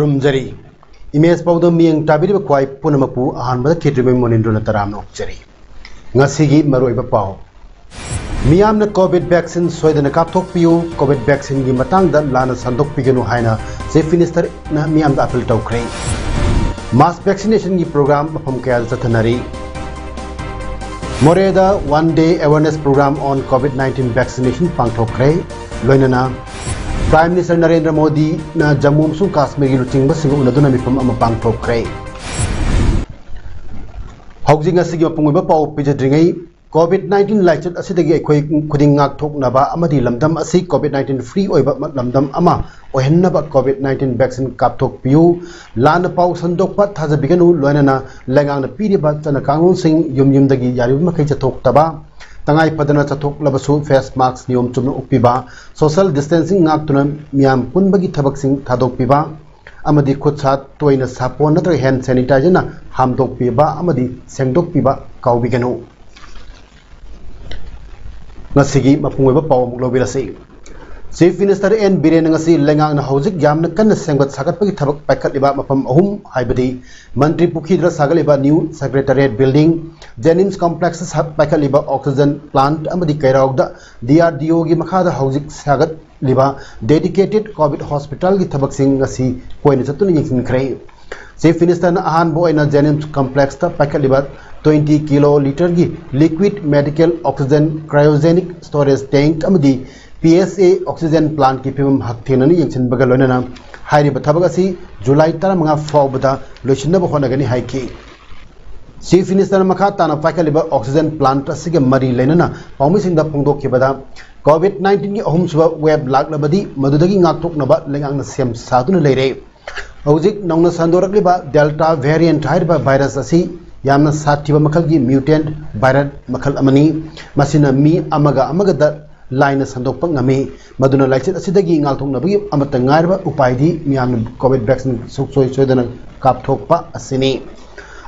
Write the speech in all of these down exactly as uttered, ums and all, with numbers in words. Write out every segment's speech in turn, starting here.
ꯈꯨꯔꯨꯝꯖꯔꯤ꯫ Image ꯄꯥꯎꯗ ꯃꯤꯠꯌꯦꯡ ꯇꯥꯕꯤꯔꯤꯕ ꯈ꯭ꯋꯥꯏ ꯄꯨꯝꯅꯃꯛꯄꯨ ꯑꯍꯥꯟꯕꯗ ꯈꯦꯇ꯭ꯔꯤꯃꯌꯨꯝ ꯃꯣꯅꯤꯟꯗ꯭ꯔꯣꯅ ꯇꯔꯥꯝꯅ ꯑꯣꯛꯆꯔꯤ꯫ ꯉꯁꯤꯒꯤ ꯃꯔꯨꯑꯣꯏꯕ ꯄꯥꯎ꯫ ꯃꯤꯌꯥꯝꯅ ꯀꯣꯚꯤꯗ ꯚꯦꯛꯁꯤꯟ ꯁꯣꯏꯗꯅ ꯀꯥꯞꯊꯣꯛꯄꯤꯌꯨ, ꯀꯣꯚꯤꯗ ꯚꯦꯛꯁꯤꯟꯒꯤ ꯃꯇꯥꯡꯗ ꯂꯥꯟꯅ ꯁꯟꯗꯣꯛꯄꯤꯒꯅꯨ ꯍꯥꯏꯅ ꯆꯤꯐ ꯃꯤꯅꯤꯁꯇꯔꯅ ꯃꯤꯌꯥꯝꯗ ꯑꯥꯄꯤꯜ ꯇꯧꯈ꯭ꯔꯦ꯫ ꯃꯥꯁ ꯚꯦꯛꯁꯤꯅꯦꯁꯟꯒꯤ ꯄ꯭ꯔꯣꯒ꯭ꯔꯥꯝ ꯃꯐꯝ ꯀꯌꯥꯗ ꯆꯠꯊꯅꯔꯤ꯫ ꯃꯣꯔꯦꯗ One Day Awareness Program on COVID nineteen Vaccination ꯄꯥꯡꯊꯣꯛꯈ꯭ꯔꯦ꯫ ꯂꯣꯏꯅꯅ ꯄ꯭ꯔꯥꯏꯝ ꯃꯤꯅꯤꯁꯇꯔ ꯅꯔꯦꯟꯗ꯭ꯔ ꯃꯣꯗꯤꯅ ꯖꯝꯃꯨ ꯑꯃꯁꯨꯡ ꯀꯥꯁꯃꯤꯔꯒꯤ ꯂꯨꯆꯤꯡꯕꯁꯤꯡꯒ ꯎꯅꯗꯨꯅ ꯃꯤꯐꯝ ꯑꯃ ꯄꯥꯡꯊꯣꯛꯈ꯭ꯔꯦ꯫ ꯍꯧꯖꯤꯛ ꯉꯁꯤꯒꯤ ꯃꯄꯨꯡ ꯑꯣꯏꯕ ꯄꯥꯎ ꯄꯤꯖꯗ꯭ꯔꯤꯉꯩ, ꯀꯣꯚꯤꯗ ꯅꯥꯏꯟꯇꯤꯟ ꯂꯥꯏꯆꯠ ꯑꯁꯤꯗꯒꯤ ꯑꯩꯈꯣꯏ ꯈꯨꯗꯤꯡ ꯉꯥꯛꯊꯣꯛꯅꯕ ꯑꯃꯗꯤ ꯂꯝꯗꯝ ꯑꯁꯤ ꯀꯣꯚꯤꯗ ꯅꯥꯏꯟꯇꯤꯟ ꯐ꯭ꯔꯤ ꯑꯣꯏꯕ ꯂꯝꯗꯝ ꯑꯃ ꯑꯣꯏꯍꯟꯅꯕ ꯀꯣꯚꯤꯗ ꯅꯥꯏꯟꯇꯤꯟ ꯚꯦꯛꯁꯤꯟ ꯀꯥꯞꯊꯣꯛꯄꯤꯌꯨ꯫ ꯂꯥꯟꯅ ꯄꯥꯎ ꯁꯟꯗꯣꯛꯄ ꯊꯥꯖꯕꯤꯒꯅꯨ꯫ ꯂꯣꯏꯅꯅ ꯂꯩꯉꯥꯛꯅ ꯄꯤꯔꯤꯕ ꯆꯠꯅ ꯀꯥꯡꯂꯣꯟꯁꯤꯡ, ꯌꯨꯝ ꯌꯨꯝꯗꯒꯤ ꯌꯥꯔꯤꯕ ꯃꯈꯩ ꯆꯠꯊꯣꯛꯇꯕ, ꯇꯉꯥꯏ ꯐꯗꯅ ꯆꯠꯊꯣꯛꯂꯕꯁꯨ ꯐꯦꯁ ꯃꯥꯛꯁ ꯅꯤꯌꯣꯝ ꯆꯨꯝꯅ ꯎꯞꯄꯤꯕ, ꯁꯣꯁꯦꯜ ꯗꯤꯁꯇꯦꯟꯁꯤꯡ ꯉꯥꯛꯇꯨꯅ ꯃꯤꯌꯥꯝ ꯄꯨꯟꯕꯒꯤ ꯊꯕꯛꯁꯤꯡ ꯊꯥꯗꯣꯛꯄꯤꯕ ꯑꯃꯗꯤ ꯈꯨꯠ ꯁꯥ ꯇꯣꯏꯅ ꯁꯥꯄꯣꯟ ꯅꯠꯇ꯭ꯔꯒ ꯍꯦꯟ ꯁꯦꯅꯤꯇꯥꯏꯖꯔꯅ ꯍꯥꯝꯗꯣꯛꯄꯤꯕ ꯑꯃꯗꯤ ꯁꯦꯡꯗꯣꯛꯄꯤꯕ ꯀꯥꯎꯕꯤꯒꯅꯨ꯫ ꯉꯁꯤꯒꯤ ꯃꯄꯨꯡ ꯑꯣꯏꯕ ꯄꯥꯎ ꯑꯃꯨꯛ ꯂꯧꯕꯤꯔꯁꯤ꯫ ꯆꯤꯐ ꯃꯤꯅꯤꯁꯇꯔ ꯑꯦꯟ ꯕꯤꯔꯦꯟꯅ ꯉꯁꯤ ꯂꯩꯉꯥꯛꯅ ꯍꯧꯖꯤꯛ ꯌꯥꯝꯅ ꯀꯟꯅ ꯁꯦꯝꯒꯠ ꯁꯥꯒꯠꯄꯒꯤ ꯊꯕꯛ ꯄꯥꯏꯈꯠꯂꯤꯕ ꯃꯐꯝ ꯑꯍꯨꯝ, ꯍꯥꯏꯕꯗꯤ ꯃꯟꯇ꯭ꯔꯤ ꯄꯨꯈ꯭ꯔꯤꯗ ꯁꯥꯒꯠꯂꯤꯕ ꯅ꯭ꯌꯨ ꯁꯦꯀ꯭ꯔꯦꯇꯔꯤꯌꯦꯠ ꯕꯤꯜꯗꯤꯡ, ꯖꯦꯅꯤꯝꯁ ꯀꯣꯝꯄ꯭ꯂꯦꯛꯁꯇ ꯁꯥ-, ꯄꯥꯏꯈꯠꯂꯤꯕ ꯑꯣꯛꯁꯤꯖꯟ ꯄ꯭ꯂꯥꯟꯠ ꯑꯃꯗꯤ ꯀꯩꯔꯥꯎꯗ ꯗꯤ ꯑꯥꯔ ꯗꯤ ꯑꯣꯒꯤ ꯃꯈꯥꯗ ꯍꯧꯖꯤꯛ ꯁꯥꯒꯠꯂꯤꯕ ꯗꯦꯗꯤꯀꯦꯇꯦꯗ ꯀꯣꯚꯤꯗ ꯍꯣꯁꯄꯤꯇꯥꯜꯒꯤ ꯊꯕꯛꯁꯤꯡ ꯉꯁꯤ ꯀꯣꯏꯅ ꯆꯠꯇꯨꯅ ꯌꯦꯡꯁꯤꯟꯈ꯭ꯔꯦ꯫ ꯆꯤꯐ ꯃꯤꯅꯤꯁꯇꯔꯅ ꯑꯍꯥꯟꯕ ꯑꯣꯏꯅ ꯖꯦꯅꯤꯝꯁ ꯀꯝꯄ꯭ꯂꯦꯛꯁꯇ ꯄꯥꯏꯈꯠꯂꯤꯕ twenty ꯀꯤꯂꯣ ꯂꯤꯇꯔꯒꯤ liquid medical oxygen cryogenic storage tank ꯑꯃꯗꯤ ꯄꯤ ꯑꯦꯁ ꯑꯦ ꯑꯣꯛꯁꯤꯖꯟ ꯄ꯭ꯂꯥꯟꯠꯀꯤ ꯐꯤꯕꯝ ꯍꯛꯊꯦꯡꯅꯅ ꯌꯦꯡꯁꯤꯟꯕꯒ ꯂꯣꯏꯅꯅ ꯍꯥꯏꯔꯤꯕ ꯊꯕꯛ ꯑꯁꯤ ꯖꯨꯂꯥꯏ ꯇꯔꯥꯃꯉꯥ ꯐꯥꯎꯕꯗ ꯂꯣꯏꯁꯤꯟꯅꯕ ꯍꯣꯠꯅꯒꯅꯤ ꯍꯥꯏꯈꯤ꯫ ꯆꯤꯐ ꯃꯤꯅꯤꯁꯇꯔꯅ ꯃꯈꯥ ꯇꯥꯅ ꯄꯥꯏꯈꯠꯂꯤꯕ ꯑꯣꯛꯁꯤꯖꯟ ꯄ꯭ꯂꯥꯟꯠ ꯑꯁꯤꯒ ꯃꯔꯤ ꯂꯩꯅꯅ ꯄꯥꯎꯃꯤꯁꯤꯡꯗ ꯐꯣꯡꯗꯣꯛꯈꯤꯕꯗ, ꯀꯣꯚꯤꯗ ꯅꯥꯏꯟꯇꯤꯟꯒꯤ ꯑꯍꯨꯝꯁꯨꯕ ꯋꯦꯕ ꯂꯥꯛꯂꯕꯗꯤ ꯃꯗꯨꯗꯒꯤ ꯉꯥꯛꯊꯣꯛꯅꯕ ꯂꯩꯉꯥꯛꯅ ꯁꯦꯝ ꯁꯥꯗꯨꯅ ꯂꯩꯔꯦ꯫ ꯍꯧꯖꯤꯛ ꯅꯧꯅ ꯁꯟꯗꯣꯔꯛꯂꯤꯕ ꯗꯦꯜꯇꯥ ꯚꯦꯔꯤꯌꯦꯟꯠ ꯍꯥꯏꯔꯤꯕ ꯚꯥꯏꯔꯁ ꯑꯁꯤ ꯌꯥꯝꯅ ꯁꯥꯊꯤꯕ ꯃꯈꯜꯒꯤ ꯃ꯭ꯌꯨꯇꯦꯟꯠ ꯚꯥꯏꯔꯁ ꯃꯈꯜ ꯑꯃꯅꯤ꯫ ꯃꯁꯤꯅ ꯃꯤ ꯑꯃꯒ ꯑꯃꯒꯗ ꯂꯥꯏꯅ ꯁꯟꯗꯣꯛꯄ ꯉꯝꯃꯤ꯫ ꯃꯗꯨꯅ ꯂꯥꯏꯆꯠ ꯑꯁꯤꯗꯒꯤ ꯉꯥꯛꯊꯣꯛꯅꯕꯒꯤ ꯑꯃꯠꯇ ꯉꯥꯏꯔꯕ ꯎꯄꯥꯏꯗꯤ ꯃꯤꯌꯥꯝꯅ ꯀꯣꯚꯤꯗ ꯚꯦꯛꯁꯤꯟ ꯁꯨꯡꯁꯣꯏ ꯁꯣꯏꯗꯅ ꯀꯥꯞꯊꯣꯛꯄ ꯑꯁꯤꯅꯤ꯫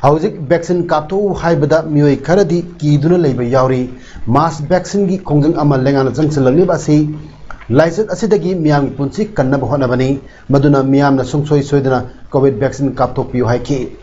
ꯍꯧꯖꯤꯛ ꯚꯦꯛꯁꯤꯟ ꯀꯥꯞꯊꯣꯛꯎ ꯍꯥꯏꯕꯗ ꯃꯤꯑꯣꯏ ꯈꯔꯗꯤ ꯀꯤꯗꯨꯅ ꯂꯩꯕ ꯌꯥꯎꯔꯤ꯫ ꯃꯥꯁ ꯚꯦꯛꯁꯤꯟꯒꯤ ꯈꯣꯡꯖꯪ ꯑꯃ ꯂꯩꯉꯥꯛꯅ ꯆꯪꯁꯤꯜꯂꯛꯂꯤꯕ ꯑꯁꯤ ꯂꯥꯏꯆꯠ ꯑꯁꯤꯗꯒꯤ ꯃꯤꯌꯥꯝꯒꯤ ꯄꯨꯟꯁꯤ ꯀꯟꯅꯕ ꯍꯣꯠꯅꯕꯅꯤ꯫ ꯃꯗꯨꯅ ꯃꯤꯌꯥꯝꯅ ꯁꯨꯡꯁꯣꯏ ꯁꯣꯏꯗꯅ COVID vaccine ꯀꯥꯞꯊꯣꯛꯄꯤꯌꯨ ꯍꯥꯏꯈꯤ꯫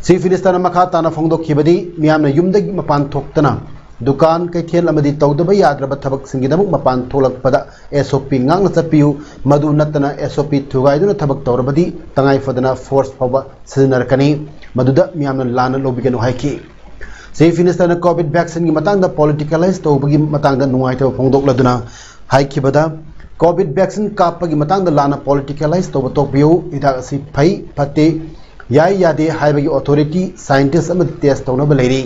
Chief Minister ꯅ ꯃꯈꯥ ꯇꯥꯅ ꯐꯣꯡꯗꯣꯛꯈꯤꯕꯗꯤ, ꯃꯤꯌꯥꯝꯅ ꯌꯨꯝꯗꯒꯤ ꯃꯄꯥꯟ ꯊꯣꯛꯇꯅ ꯗꯨꯀꯥꯟ, ꯀꯩꯊꯦꯜ ꯑꯃꯗꯤ ꯇꯧꯗꯕ ꯌꯥꯗ꯭ꯔꯕ ꯊꯕꯛꯁꯤꯡꯒꯤꯗꯃꯛ ꯃꯄꯥꯟ ꯊꯣꯛꯂꯛꯄꯗ SOP ꯉꯥꯛꯅ ꯆꯠꯄꯤꯌꯨ꯫ ꯃꯗꯨ ꯅꯠꯇꯅ SOP ꯊꯨꯒꯥꯏꯗꯨꯅ ꯊꯕꯛ ꯇꯧꯔꯕꯗꯤ ꯇꯉꯥꯏ ꯐꯗꯅ force ꯐꯥꯎꯕ ꯁꯤꯖꯤꯟꯅꯔꯛꯀꯅꯤ꯫ ꯃꯗꯨꯗ ꯃꯤꯌꯥꯝꯅ ꯂꯥꯟꯅ ꯂꯧꯕꯤꯒꯅꯨ ꯍꯥꯏꯈꯤ꯫ Chief Minister ꯅ COVID vaccine ꯒꯤ ꯃꯇꯥꯡꯗ politicalize ꯇꯧꯕꯒꯤ ꯃꯇꯥꯡꯗ ꯅꯨꯡꯉꯥꯏꯇꯕ ꯐꯣꯡꯗꯣꯛꯂꯗꯨꯅ ꯍꯥꯏꯈꯤꯕꯗ, COVID vaccine ꯀꯥꯞꯄꯒꯤ ꯃꯇꯥꯡꯗ ꯂꯥꯟꯅ politicalize ꯇꯧꯕ ꯇꯣꯛꯄꯤꯌꯨ꯫ ꯍꯤꯗꯥꯛ ꯑꯁꯤ ꯐꯩ, ꯐꯠꯇꯦ, ꯌꯥꯏ, ꯌꯥꯗꯦ ꯍꯥꯏꯕꯒꯤ authority scientist ꯑꯃꯗꯤ test ꯇꯧꯅꯕ ꯂꯩꯔꯤ꯫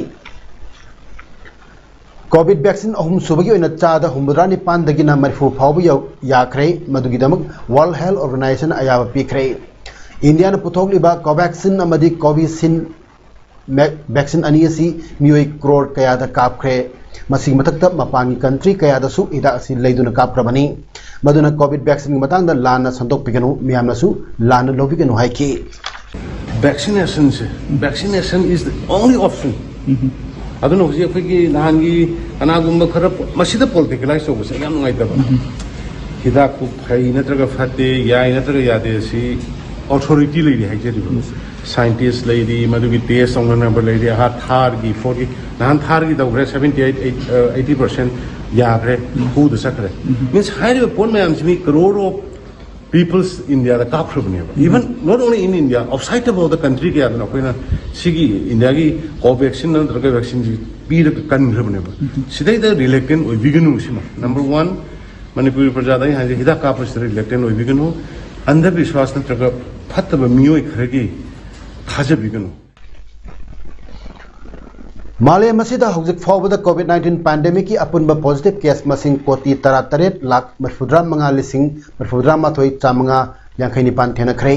COVID vaccine ꯑꯍꯨꯝ ꯁꯨꯕꯒꯤ ꯑꯣꯏꯅ ꯆꯥꯗ ꯍꯨꯝꯐꯨꯇꯔꯥ ꯅꯤꯄꯥꯟꯗꯒꯤꯅ ꯃꯔꯤꯐꯨ ꯐꯥꯎꯕ ꯌꯧ-, ꯌꯥꯈ꯭ꯔꯦ꯫ ꯃꯗꯨꯒꯤꯗꯃꯛ World Health Organization ꯑꯌꯥꯕ ꯄꯤꯈ꯭ꯔꯦ꯫ ꯏꯟꯗꯤꯌꯥꯅ ꯄꯨꯊꯣꯛꯂꯤꯕ Covaxin ꯑꯃꯗꯤ Covishield ꯃꯦ-, vaccine ꯑꯅꯤ ꯑꯁꯤ ꯃꯤꯑꯣꯏ crore ꯀꯌꯥꯗ ꯀꯥꯞꯈ꯭ꯔꯦ꯫ ꯃꯁꯤꯒꯤ ꯃꯊꯛꯇ ꯃꯄꯥꯟꯒꯤ country ꯀꯌꯥꯗꯁꯨ ꯍꯤꯗꯥꯛ ꯑꯁꯤ ꯂꯩꯗꯨꯅ ꯀꯥꯞꯈ꯭ꯔꯕꯅꯤ꯫ ꯃꯗꯨꯅ COVID vaccine ꯒꯤ ꯃꯇꯥꯡꯗ ꯂꯥꯟꯅ ꯁꯟꯗꯣꯛꯄꯤꯒꯅꯨ, ꯃꯤꯌꯥꯝꯅꯁꯨ ꯂꯥꯟꯅ ꯂꯧꯕꯤꯒꯅꯨ ꯍꯥꯏꯈꯤ꯫ Vaccination say, vaccination is the only option. ꯑꯗꯨꯅ ꯍꯧꯖꯤꯛ ꯑꯩꯈꯣꯏꯒꯤ ꯅꯍꯥꯟꯒꯤ ꯀꯅꯥꯒꯨꯝꯕ ꯈꯔ ꯃꯁꯤꯗ politicalize ꯇꯧꯕꯁꯦ ꯑꯩ ꯌꯥꯝ ꯅꯨꯡꯉꯥꯏꯇꯕ꯫ ꯍꯤꯗꯥꯛꯇꯨ ꯐꯩ ꯅꯠꯇ꯭ꯔꯒ ꯐꯠꯇꯦ, ꯌꯥꯏ ꯅꯠꯇ꯭ꯔꯒ ꯌꯥꯗꯦ, ꯁꯤ authority ꯂꯩꯔꯤ ꯍꯥꯏꯖꯔꯤꯕ꯫ Scientist ꯂꯩꯔꯤ, ꯃꯗꯨꯒꯤ test ꯇꯧꯅꯅꯕ ꯂꯩꯔꯤ꯫ ꯑꯍꯥ, ꯊꯥꯔꯒꯤ, fourth ꯒꯤ, ꯅꯍꯥꯟ ꯊꯥꯔꯒꯤ ꯇꯧꯈ꯭ꯔꯦ, seventy eight, eighty percent ꯌꯥꯈ꯭ꯔꯦ, ꯍꯨꯗ ꯆꯠꯈ꯭ꯔꯦ꯫ Means ꯍꯥꯏꯔꯤꯕ ꯄꯣꯠ ꯃꯌꯥꯝꯁꯤ ꯃꯤ crore of peoples ꯏꯟꯗꯤꯌꯥꯗ ꯀꯥꯞꯈ꯭ꯔꯕꯅꯦꯕ꯫ Even not only in India, outside of the country ꯀꯌꯥꯗꯅ ꯑꯩꯈꯣꯏꯅ ꯁꯤꯒꯤ ꯏꯟꯗꯤꯌꯥꯒꯤ Covaxin ꯅꯠꯇ꯭ꯔꯒ vaccine ꯁꯤ ꯄꯤꯔꯒ ꯀꯟꯈ꯭ꯔꯕꯅꯦꯕ꯫ ꯁꯤꯗꯩꯗ reluctant ꯑꯣꯏꯕꯤꯒꯅꯨ꯫ ꯁꯤꯃ number one, ꯃꯅꯤꯄꯨꯔꯤ ꯄ꯭ꯔꯖꯥꯗ ꯑꯩ ꯍꯥꯏꯖꯩ, ꯍꯤꯗꯥꯛ ꯀꯥꯞꯄꯁꯤꯗ reluctant ꯑꯣꯏꯕꯤꯒꯅꯨ, ꯑꯟꯙꯕꯤꯁ꯭ꯋꯥꯁ ꯅꯠꯇ꯭ꯔꯒ ꯐꯠꯇꯕ ꯃꯤꯑꯣꯏ ꯈꯔꯒꯤ ꯊꯥꯖꯕꯤꯒꯅꯨ꯫ ꯃꯥꯂꯦꯝ ꯑꯁꯤꯗ ꯍꯧꯖꯤꯛ ꯐꯥꯎꯕꯗ COVID nineteen pandemic ꯀꯤ ꯑꯄꯨꯟꯕ positive case ꯃꯁꯤꯡ ꯀꯣꯇꯤ ꯇꯔꯥꯇꯔꯦꯠ ꯂꯥꯈ ꯃꯔꯤꯐꯨꯇꯔꯥ ꯃꯉꯥ ꯂꯤꯁꯤꯡ ꯃꯔꯤꯐꯨꯇꯔꯥ ꯃꯥꯊꯣꯏ ꯆꯥꯃꯉꯥ ꯌꯥꯡꯈꯩ ꯅꯤꯄꯥꯟ ꯊꯦꯡꯅꯈ꯭ꯔꯦ꯫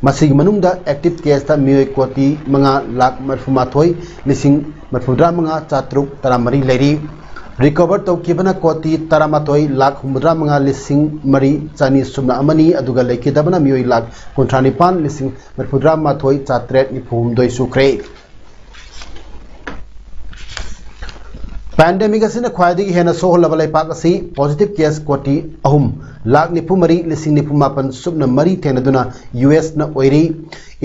ꯃꯁꯤꯒꯤ ꯃꯅꯨꯡꯗ active case ꯇ ꯃꯤꯑꯣꯏ ꯀꯣꯇꯤ ꯃꯉꯥ ꯂꯥꯈ ꯃꯔꯤꯐꯨ ꯃꯥꯊꯣꯏ ꯂꯤꯁꯤꯡ ꯃꯔꯤꯐꯨꯇꯔꯥ ꯃꯉꯥ ꯆꯥꯇ꯭ꯔꯨꯛ ꯇꯔꯥꯃꯔꯤ ꯂꯩꯔꯤ꯫ Recover ꯇꯧꯈꯤꯕꯅ ꯀꯣꯇꯤ ꯇꯔꯥꯃꯥꯊꯣꯏ ꯂꯥꯈ ꯍꯨꯝꯐꯨꯇꯔꯥ ꯃꯉꯥ ꯂꯤꯁꯤꯡ ꯃꯔꯤ ꯆꯅꯤ ꯁꯨꯞꯅ ꯑꯃꯅꯤ, ꯑꯗꯨꯒ ꯂꯩꯈꯤꯗꯕꯅ ꯃꯤꯑꯣꯏ ꯂꯥꯈ ꯀꯨꯟꯊ꯭ꯔꯥ ꯅꯤꯄꯥꯟ ꯂꯤꯁꯤꯡ ꯃꯔꯤꯐꯨꯇꯔꯥ ꯃꯥꯊꯣꯏ ꯆꯥꯇ꯭ꯔꯦꯠ ꯅꯤꯐꯨ ꯍꯨꯝꯗꯣꯏ ꯁꯨꯈ꯭ꯔꯦ꯫ Pandemic ꯑꯁꯤꯅ ꯈ꯭ꯋꯥꯏꯗꯒꯤ ꯍꯦꯟꯅ ꯁꯣꯛꯍꯜꯂꯕ ꯂꯩꯄꯥꯛ ꯑꯁꯤ positive case ꯀꯣꯇꯤ ꯑꯍꯨꯝ ꯂꯥꯈ ꯅꯤꯐꯨ ꯃꯔꯤ ꯂꯤꯁꯤꯡ ꯅꯤꯐꯨ ꯃꯥꯄꯟ ꯁꯨꯞꯅ ꯃꯔꯤ ꯊꯦꯡꯅꯗꯨꯅ ꯌꯨ ꯑꯦꯁꯅ ꯑꯣꯏꯔꯤ꯫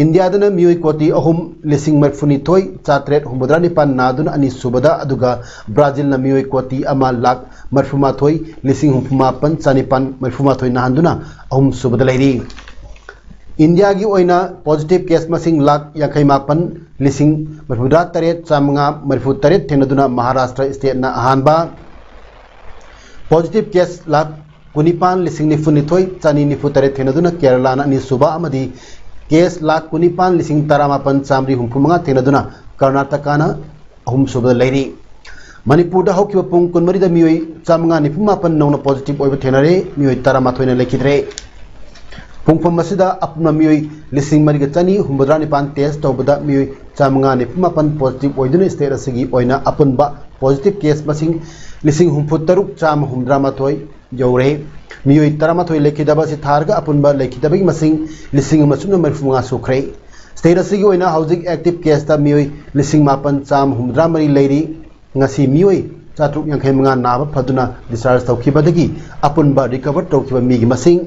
ꯏꯟꯗꯤꯌꯥꯗꯅ ꯃꯤꯑꯣꯏ ꯀꯣꯇꯤ ꯑꯍꯨꯝ ꯂꯤꯁꯤꯡ ꯃꯔꯤꯐꯨꯅꯤꯊꯣꯏ ꯆꯥꯇ꯭ꯔꯦꯠ ꯍꯨꯝꯐꯨꯇꯔꯥ ꯅꯤꯄꯥꯟ ꯅꯥꯗꯨꯅ ꯑꯅꯤꯁꯨꯕꯗ, ꯑꯗꯨꯒ ꯕ꯭ꯔꯥꯖꯤꯜꯅ ꯃꯤꯑꯣꯏ ꯀꯣꯇꯤ ꯑꯃ ꯂꯥꯈ ꯃꯔꯤꯐꯨꯃꯥꯊꯣꯏ ꯂꯤꯁꯤꯡ ꯍꯨꯝꯐꯨꯃꯥꯄꯟ ꯆꯅꯤꯄꯥꯟ ꯃꯔꯤꯐꯨꯃꯥꯊꯣꯏ ꯅꯥꯍꯟꯗꯨꯅ ꯑꯍꯨꯝꯁꯨꯕꯗ ꯂꯩꯔꯤ꯫ ꯏꯟꯗꯤꯌꯥꯒꯤ ꯑꯣꯏꯅ positive case ꯃꯁꯤꯡ ꯂꯥꯈ ꯌꯥꯡꯈꯩ ꯃꯥꯄꯟ ꯂꯤꯁꯤꯡ ꯃꯔꯤꯐꯨꯇꯔꯥ ꯇꯔꯦꯠ ꯆꯥꯃꯉꯥ ꯃꯔꯤꯐꯨ ꯇꯔꯦꯠ ꯊꯦꯡꯅꯗꯨꯅ ꯃꯍꯥꯔꯥꯁꯇ꯭ꯔ stateꯅ ꯑꯍꯥꯟꯕ, positive case ꯂꯥꯈ ꯀꯨꯟꯅꯤꯄꯥꯟ ꯂꯤꯁꯤꯡ ꯅꯤꯐꯨꯅꯤꯊꯣꯏ ꯆꯅꯤ ꯅꯤꯐꯨ ꯇꯔꯦꯠ ꯊꯦꯡꯅꯗꯨꯅ ꯀꯦꯔꯂꯥꯅ ꯑꯅꯤꯁꯨꯕ ꯑꯃꯗꯤ case ꯂꯥꯈ ꯀꯨꯟꯅꯤꯄꯥꯟ ꯂꯤꯁꯤꯡ ꯇꯔꯥꯃꯥꯄꯟ ꯆꯥꯃꯔꯤ ꯍꯨꯝꯐꯨꯃꯉꯥ ꯊꯦꯡꯅꯗꯨꯅ ꯀꯔꯅꯥꯇꯀꯥꯅ ꯑꯍꯨꯝꯁꯨꯕꯗ ꯂꯩꯔꯤ꯫ ꯃꯅꯤꯄꯨꯔꯗ ꯍꯧꯈꯤꯕ ꯄꯨꯡ ꯀꯨꯟꯃꯔꯤꯗ ꯃꯤꯑꯣꯏ ꯆꯥꯃꯉꯥ ꯅꯤꯐꯨꯃꯥꯄꯟ ꯅꯧꯅ positive ꯑꯣꯏꯕ ꯊꯦꯡꯅꯔꯦ, ꯃꯤꯑꯣꯏ ꯇꯔꯥꯃꯥꯊꯣꯏꯅ ꯂꯩꯈꯤꯗ꯭ꯔꯦ꯫ ꯄꯨꯡꯐꯝ ꯑꯁꯤꯗ ꯑꯄꯨꯟꯕ ꯃꯤꯑꯣꯏ ꯂꯤꯁꯤꯡ ꯃꯔꯤꯒ ꯆꯅꯤ ꯍꯨꯝꯐꯨꯇꯔꯥ ꯅꯤꯄꯥꯟ test ꯇꯧꯕꯗ ꯃꯤꯑꯣꯏ ꯆꯥꯃꯉꯥ ꯅꯤꯐꯨꯃꯥꯄꯟ positive ꯑꯣꯏꯗꯨꯅ state ꯑꯁꯤꯒꯤ ꯑꯣꯏꯅ ꯑꯄꯨꯟꯕ positive case ꯃꯁꯤꯡ ꯂꯤꯁꯤꯡ ꯍꯨꯝꯐꯨ ꯇꯔꯨꯛ ꯆꯥꯝꯃ ꯍꯨꯝꯐꯨꯇꯔꯥ ꯃꯥꯊꯣꯏ ꯌꯧꯔꯦ꯫ ꯃꯤꯑꯣꯏ ꯇꯔꯥꯃꯥꯊꯣꯏ ꯂꯩꯈꯤꯗꯕ ꯑꯁꯤ ꯊꯥꯔꯒ ꯑꯄꯨꯟꯕ ꯂꯩꯈꯤꯗꯕꯒꯤ ꯃꯁꯤꯡ ꯂꯤꯁꯤꯡ ꯑꯃ ꯁꯨꯞꯅ ꯃꯔꯤꯐꯨꯃꯉꯥ ꯁꯨꯈ꯭ꯔꯦ꯫ State ꯑꯁꯤꯒꯤ ꯑꯣꯏꯅ ꯍꯧꯖꯤꯛ active caseꯇ ꯃꯤꯑꯣꯏ ꯂꯤꯁꯤꯡ ꯃꯥꯄꯟ ꯆꯥꯝꯃ ꯍꯨꯝꯐꯨꯇꯔꯥ ꯃꯔꯤ ꯂꯩꯔꯤ꯫ ꯉꯁꯤ ꯃꯤꯑꯣꯏ ꯆꯥꯇ꯭ꯔꯨꯛ ꯌꯥꯡꯈꯩ ꯃꯉꯥ ꯅꯥꯕ ꯐꯗꯨꯅ discharge ꯇꯧꯈꯤꯕꯗꯒꯤ ꯑꯄꯨꯟꯕ recover ꯇꯧꯈꯤꯕ ꯃꯤꯒꯤ ꯃꯁꯤꯡ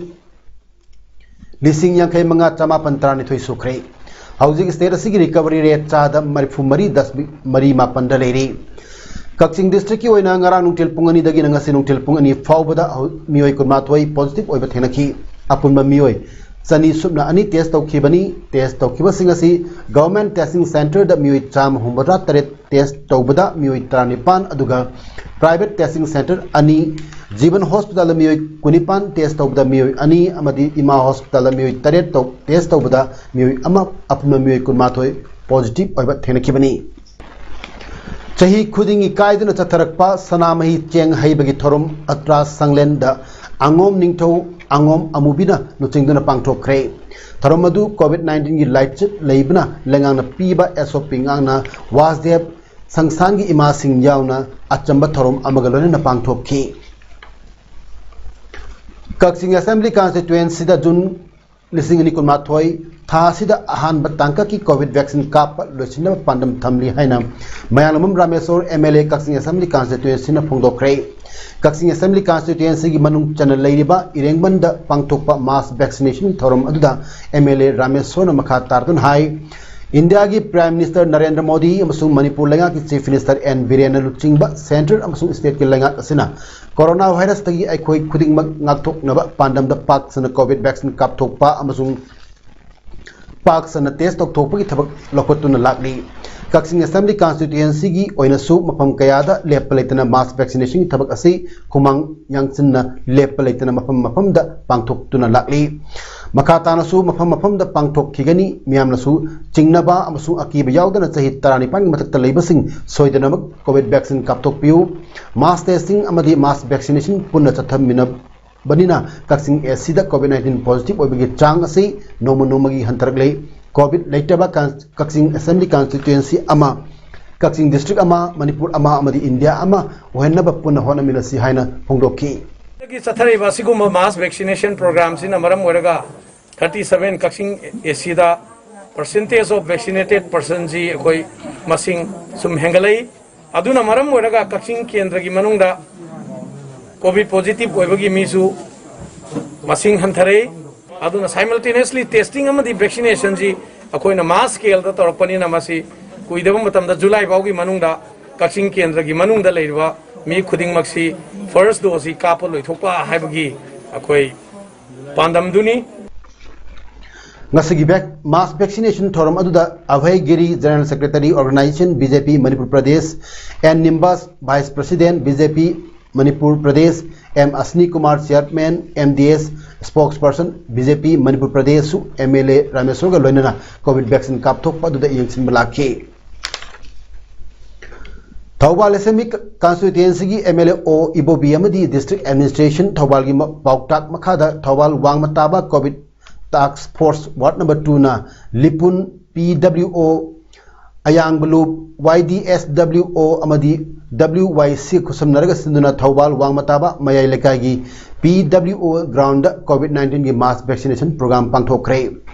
ꯂꯤꯁꯤꯡ ꯌꯥꯡꯈꯩ ꯃꯉꯥ ꯆꯃꯥꯄꯟ ꯇꯔꯥꯅꯤꯊꯣꯏ ꯁꯨꯈ꯭ꯔꯦ꯫ ꯍꯧꯖꯤꯛ state ꯑꯁꯤꯒꯤ recovery rate ꯆꯥꯗ ꯃꯔꯤꯐꯨ ꯃꯔꯤ ꯗꯁꯃꯤꯛ ꯃꯔꯤ ꯃꯥꯄꯟꯗ ꯂꯩꯔꯤ꯫ ꯀꯛꯆꯤꯡ districtꯀꯤ ꯑꯣꯏꯅ ꯉꯔꯥꯡ ꯅꯨꯡꯊꯤꯜ ꯄꯨꯡ ꯑꯅꯤꯗꯒꯤꯅ ꯉꯁꯤ ꯅꯨꯡꯊꯤꯜ ꯄꯨꯡ ꯑꯅꯤ ꯐꯥꯎꯕꯗ ꯍꯧ-, ꯃꯤꯑꯣꯏ ꯀꯨꯟꯃꯥꯊꯣꯏ positive ꯑꯣꯏꯕ ꯊꯦꯡꯅꯈꯤ꯫ ꯑꯄꯨꯟꯕ ꯃꯤꯑꯣꯏ ꯆꯅꯤ ꯁꯨꯞꯅ ꯑꯅꯤ test ꯇꯧꯈꯤꯕꯅꯤ꯫ Test ꯇꯧꯈꯤꯕꯁꯤꯡ ꯑꯁꯤ government testing centreꯗ ꯃꯤꯑꯣꯏ ꯆꯥꯝꯃ ꯍꯨꯝꯐꯨꯇꯔꯥ ꯇꯔꯦꯠ test ꯇꯧꯕꯗ ꯃꯤꯑꯣꯏ ꯇꯔꯥꯅꯤꯄꯥꯟ, ꯑꯗꯨꯒ private testing centre ꯑꯅꯤ, ꯖꯤꯕꯟ hospitalꯗ ꯃꯤꯑꯣꯏ ꯀꯨꯟꯅꯤꯄꯥꯟ, test ꯇꯧꯕꯗ ꯃꯤꯑꯣꯏ ꯑꯅꯤ, ꯑꯃꯗꯤ ꯏꯃꯥ hospitalꯗ ꯃꯤꯑꯣꯏ ꯇꯔꯦꯠ ꯇꯧ-, test ꯇꯧꯕꯗ ꯃꯤꯑꯣꯏ ꯑꯃ, ꯑꯄꯨꯟꯕ ꯃꯤꯑꯣꯏ ꯀꯨꯟꯃꯥꯊꯣꯏ positive ꯑꯣꯏꯕ ꯊꯦꯡꯅꯈꯤꯕꯅꯤ꯫ ꯆꯍꯤ ꯈꯨꯗꯤꯡꯒꯤ ꯀꯥꯏꯗꯨꯅ ꯆꯠꯊꯔꯛꯄ ꯁꯅꯥꯃꯍꯤ ꯆꯦꯡ ꯍꯩꯕꯒꯤ ꯊꯧꯔꯝ ꯑꯇ꯭ꯔꯥ ꯁꯪꯂꯦꯟꯗ ꯑꯉꯣꯝ ꯅꯤꯡꯊꯧ ꯑꯉꯣꯝ ꯑꯃꯨꯕꯤꯅ ꯂꯨꯆꯤꯡꯗꯨꯅ ꯄꯥꯡꯊꯣꯛꯈ꯭ꯔꯦ꯫ ꯊꯧꯔꯝ ꯑꯗꯨ COVID nineteenꯒꯤ ꯂꯥꯏꯆꯠ ꯂꯩꯕꯅ ꯂꯩꯉꯥꯛꯅ ꯄꯤꯕ SOP ꯉꯥꯛꯅ ꯋꯥꯁꯗꯦꯕ ꯁꯪꯁꯥꯟꯒꯤ ꯏꯃꯥꯁꯤꯡ ꯌꯥꯎꯅ ꯑꯆꯝꯕ ꯊꯧꯔꯝ ꯑꯃꯒ ꯂꯣꯏꯅꯅ ꯄꯥꯡꯊꯣꯛꯈꯤ꯫ ꯀꯛꯆꯤꯡ Assembly Constituencyꯗ June ꯂꯤꯁꯤꯡ ꯑꯅꯤ ꯀꯨꯟꯃꯥꯊꯣꯏ ꯊꯥ ꯑꯁꯤꯗ ꯑꯍꯥꯟꯕ ꯇꯥꯡꯀꯛꯀꯤ ꯀꯣꯚꯤꯗ ꯚꯦꯛꯁꯤꯟ ꯀꯥꯞꯄ ꯂꯣꯏꯁꯤꯟꯅꯕ ꯄꯥꯟꯗꯝ ꯊꯝꯂꯤ ꯍꯥꯏꯅ ꯃꯌꯥꯡꯂꯝꯕꯝ ꯔꯥꯃꯦꯁꯣꯔ, MLA, ꯀꯛꯆꯤꯡ ꯑꯦꯁꯦꯝꯕ꯭ꯂꯤ ꯀꯟꯁꯇꯤꯇ꯭ꯋꯦꯟꯁꯤꯅ ꯐꯣꯡꯗꯣꯛꯈ꯭ꯔꯦ꯫ ꯀꯛꯆꯤꯡ ꯑꯦꯁꯦꯝꯕ꯭ꯂꯤ ꯀꯟꯁꯇꯤꯇ꯭ꯋꯦꯟꯁꯤꯒꯤ ꯃꯅꯨꯡ ꯆꯟꯅ ꯂꯩꯔꯤꯕ ꯏꯔꯦꯡꯕꯟꯗ ꯄꯥꯡꯊꯣꯛꯄ ꯃꯥꯁ ꯚꯦꯛꯁꯤꯅꯦꯁꯟ ꯊꯧꯔꯝ ꯑꯗꯨꯗ MLA ꯔꯥꯃꯦꯁꯣꯔꯅ ꯃꯈꯥ ꯇꯥꯔꯗꯨꯅ ꯍꯥꯏ, ꯏꯟꯗꯤꯌꯥꯒꯤ ꯄ꯭ꯔꯥꯏꯝ ꯃꯤꯅꯤꯁꯇꯔ ꯅꯔꯦꯟꯗ꯭ꯔ ꯃꯣꯗꯤ ꯑꯃꯁꯨꯡ ꯃꯅꯤꯄꯨꯔ ꯂꯩꯉꯥꯛꯀꯤ ꯆꯤꯐ ꯃꯤꯅꯤꯁꯇꯔ ꯑꯦꯟ ꯕꯤꯔꯦꯟꯅ ꯂꯨꯆꯤꯡꯕ ꯁꯦꯟꯇ꯭ꯔꯦꯜ ꯑꯃꯁꯨꯡ ꯁ꯭ꯇꯦꯠꯀꯤ ꯂꯩꯉꯥꯛ ꯑꯁꯤꯅ ꯀꯣꯔꯣꯅꯥ ꯚꯥꯏꯔꯁꯇꯒꯤ ꯑꯩꯈꯣꯏ ꯈꯨꯗꯤꯡꯃꯛ ꯉꯥꯛꯊꯣꯛꯅꯕ ꯄꯥꯟꯗꯝꯗ ꯄꯥꯛ ꯁꯟꯅ ꯀꯣꯚꯤꯗ ꯚꯦꯛꯁꯤꯟ ꯀꯥꯞꯊꯣꯛꯄ ꯑꯃꯁꯨꯡ ꯄꯥꯛ ꯁꯟꯅ ꯇꯦꯁ ꯇꯧꯊꯣꯛꯄꯒꯤ ꯊꯕꯛ ꯂꯧꯈꯠꯇꯨꯅ ꯂꯥꯛꯂꯤ꯫ ꯀꯛꯆꯤꯡ ꯑꯦꯁꯦꯝꯕ꯭ꯂꯤ ꯀꯟꯁꯇꯤꯇ꯭ꯋꯦꯟꯁꯤꯒꯤ ꯑꯣꯏꯅꯁꯨ ꯃꯐꯝ ꯀꯌꯥꯗ ꯂꯦꯞꯄ ꯂꯩꯇꯅ ꯃꯥꯁ ꯚꯦꯛꯁꯤꯅꯦꯁꯟꯒꯤ ꯊꯕꯛ ꯑꯁꯤ ꯈꯨꯃꯥꯡ ꯌꯥꯡꯁꯤꯟꯅ ꯂꯦꯞꯄ ꯂꯩꯇꯅ ꯃꯐꯝ ꯃꯐꯝꯗ ꯄꯥꯡꯊꯣꯛꯇꯨꯅ ꯂꯥꯛꯂꯤ꯫ ꯃꯈꯥ ꯇꯥꯅꯁꯨ ꯃꯐꯝ ꯃꯐꯝꯗ ꯄꯥꯡꯊꯣꯛꯈꯤꯒꯅꯤ꯫ ꯃꯤꯌꯥꯝꯅꯁꯨ ꯆꯤꯡꯅꯕ ꯑꯃꯁꯨꯡ ꯑꯀꯤꯕ ꯌꯥꯎꯗꯅ ꯆꯍꯤ ꯇꯔꯥꯅꯤꯄꯥꯟꯒꯤ ꯃꯊꯛꯇ ꯂꯩꯕꯁꯤꯡ ꯁꯣꯏꯗꯅꯃꯛ ꯀꯣꯚꯤꯗ ꯚꯦꯛꯁꯤꯟ ꯀꯥꯞꯊꯣꯛꯄꯤꯌꯨ꯫ ꯃꯥꯁ ꯇꯦꯁꯇꯤꯡ ꯑꯃꯗꯤ ꯃꯥꯁ ꯚꯦꯛꯁꯤꯅꯦꯁꯟ ꯄꯨꯟꯅ ꯆꯠꯊꯃꯤꯟꯅ ꯕꯅꯤꯅ ꯀꯛꯆꯤꯡ AC ꯗ ꯀꯣꯚꯤꯗ ꯅꯥꯏꯟꯇꯤꯟ ꯄꯣꯖꯤꯇꯤꯚ ꯑꯣꯏꯕꯒꯤ ꯆꯥꯡ ꯑꯁꯤ ꯅꯣꯡꯃ ꯅꯣꯡꯃꯒꯤ ꯍꯟꯊꯔꯛꯂꯤ꯫ ꯀꯣꯚꯤꯗ ꯂꯩꯇꯕ ꯀꯥꯟ-, ꯀꯛꯆꯤꯡ ꯑꯦꯁꯦꯝꯕ꯭ꯂꯤ ꯀꯟꯁꯇꯤꯇ꯭ꯋꯦꯟꯁꯤ ꯑꯃ, ꯀꯛꯆꯤꯡ ꯗꯤꯁꯇ꯭ꯔꯤꯛ ꯑꯃ, ꯃꯅꯤꯄꯨꯔ ꯑꯃ ꯑꯃꯗꯤ ꯏꯟꯗꯤꯌꯥ ꯑꯃ ꯑꯣꯏꯍꯟꯅꯕ ꯄꯨꯟꯅ ꯍꯣꯠꯅꯃꯤꯟꯅꯁꯤ ꯍꯥꯏꯅ ꯐꯣꯡꯗꯣꯛꯈꯤ꯫ ꯗꯒꯤ ꯆꯠꯊꯔꯤꯕ ꯑꯁꯤꯒꯨꯝꯕ ꯃꯥꯁ ꯚꯦꯛꯁꯤꯅꯦꯁꯟ ꯄ꯭ꯔꯣꯒ꯭ꯔꯥꯝꯁꯤꯅ ꯃꯔꯝ ꯑꯣꯏꯔꯒ thirty seven Kakching AC the percentage of vaccinated personꯁꯤ ꯑꯩꯈꯣꯏ ꯃꯁꯤꯡ ꯁꯨꯝ ꯍꯦꯟꯒꯠꯂꯛꯏ꯫ ꯑꯗꯨꯅ ꯃꯔꯝ ꯑꯣꯏꯔꯒ ꯀꯛꯆꯤꯡ ꯀꯦꯟꯗ꯭ꯔꯒꯤ ꯃꯅꯨꯡꯗ ꯀꯣꯚꯤꯗ ꯄꯣꯖꯤꯇꯤꯚ ꯑꯣꯏꯕꯒꯤ ꯃꯤꯁꯨ ꯃꯁꯤꯡ ꯍꯟꯊꯔꯛꯏ꯫ ꯑꯗꯨꯅ simultaneously testing ꯑꯃꯗꯤ ꯚꯦꯛꯁꯤꯅꯦꯁꯟꯁꯤ ꯑꯩꯈꯣꯏꯅ ꯃꯥꯁ ꯁ꯭ꯀꯦꯜꯗ ꯇꯧꯔꯛꯄꯅꯤꯅ ꯃꯁꯤ ꯀꯨꯏꯗꯕ ꯃꯇꯝꯗ ꯖꯨꯂꯥꯏ ꯐꯥꯎꯒꯤ ꯃꯅꯨꯡꯗ ꯀꯛꯆꯤꯡ ꯀꯦꯟꯗ꯭ꯔꯒꯤ ꯃꯅꯨꯡꯗ ꯂꯩꯔꯤꯕ ꯃꯤ ꯈꯨꯗꯤꯡꯃꯛꯁꯤ ꯐꯥꯔꯁ ꯗꯣꯁꯁꯤ ꯀꯥꯞꯄ ꯂꯣꯏꯊꯣꯛꯄ ꯍꯥꯏꯕꯒꯤ ꯑꯩꯈꯣꯏ ꯄꯥꯟꯗꯝꯗꯨꯅꯤ꯫ ꯉꯁꯤꯒꯤ ꯚꯦꯛ-, ꯃꯥꯁ ꯚꯦꯛꯁꯤꯅꯦꯁꯟ ꯊꯧꯔꯝ ꯑꯗꯨꯗ Abhay Giri, general secretary, organisation, BJP Manipur Pradesh, N Nimbus, vice president, BJP Manipur Pradesh, M Ashni Kumar, chairman, MDS spokesperson, BJP Manipur ꯄ꯭ꯔꯗꯦꯁꯁꯨ MLA ꯔꯥꯃꯦꯁꯣꯔꯒ ꯂꯣꯏꯅꯅ ꯀꯣꯚꯤꯗ ꯚꯦꯛꯁꯤꯟ ꯀꯥꯞꯊꯣꯛꯄ ꯑꯗꯨꯗ ꯌꯦꯡꯁꯤꯟꯕ ꯂꯥꯛꯈꯤ꯫ ꯊꯧꯕꯥꯜ ꯑꯦꯁꯦꯝꯕ꯭ꯂꯤ ꯀꯟꯁꯇꯤꯇ꯭ꯋꯦꯟꯁꯤꯒꯤ MLA ꯑꯣ ꯏꯕꯣꯕꯤ ꯑꯃꯗꯤ ꯗꯤꯁꯇ꯭ꯔꯤꯛ ꯑꯦꯗꯃꯤꯅꯤꯁꯇ꯭ꯔꯦꯁꯟ ꯊꯧꯕꯥꯜꯒꯤ ꯃ-, ꯄꯥꯎꯇꯥꯛ ꯃꯈꯥꯗ ꯊꯧꯕꯥꯜ ꯋꯥꯡꯃ ꯇꯥꯕ ꯀꯣꯚꯤꯗ ꯇꯥꯛꯁ ꯐꯣꯔꯁ ꯋꯥꯔꯗ ꯅꯝꯕꯔ ꯇꯨꯅ ꯂꯤꯄꯨꯟ, PWO ꯑꯌꯥꯡꯕꯂꯨꯞ, ꯋꯥꯏ ꯗꯤ ꯑꯦꯁ ꯗꯕ꯭ꯂꯤꯎ ꯑꯣ ꯑꯃꯗꯤ ꯗꯕ꯭ꯂꯤꯎ ꯋꯥꯏ ꯁꯤ ꯈꯨꯠꯁꯝꯅꯔꯒ ꯁꯤꯟꯗꯨꯅ ꯊꯧꯕꯥꯜ ꯋꯥꯡꯃ ꯇꯥꯕ ꯃꯌꯥꯏ ꯂꯩꯀꯥꯏꯒꯤ ꯄꯤ ꯗꯕ꯭ꯂꯤꯎ ꯑꯣ ꯒ꯭ꯔꯥꯎꯟꯗ ꯀꯣꯚꯤꯗ ꯅꯥꯏꯟꯇꯤꯟꯒꯤ ꯃꯥꯁ ꯚꯦꯛꯁꯤꯅꯦꯁꯟ ꯄ꯭ꯔꯣꯒ꯭ꯔꯥꯝ ꯄꯥꯡꯊꯣꯛꯈ꯭ꯔꯦ꯫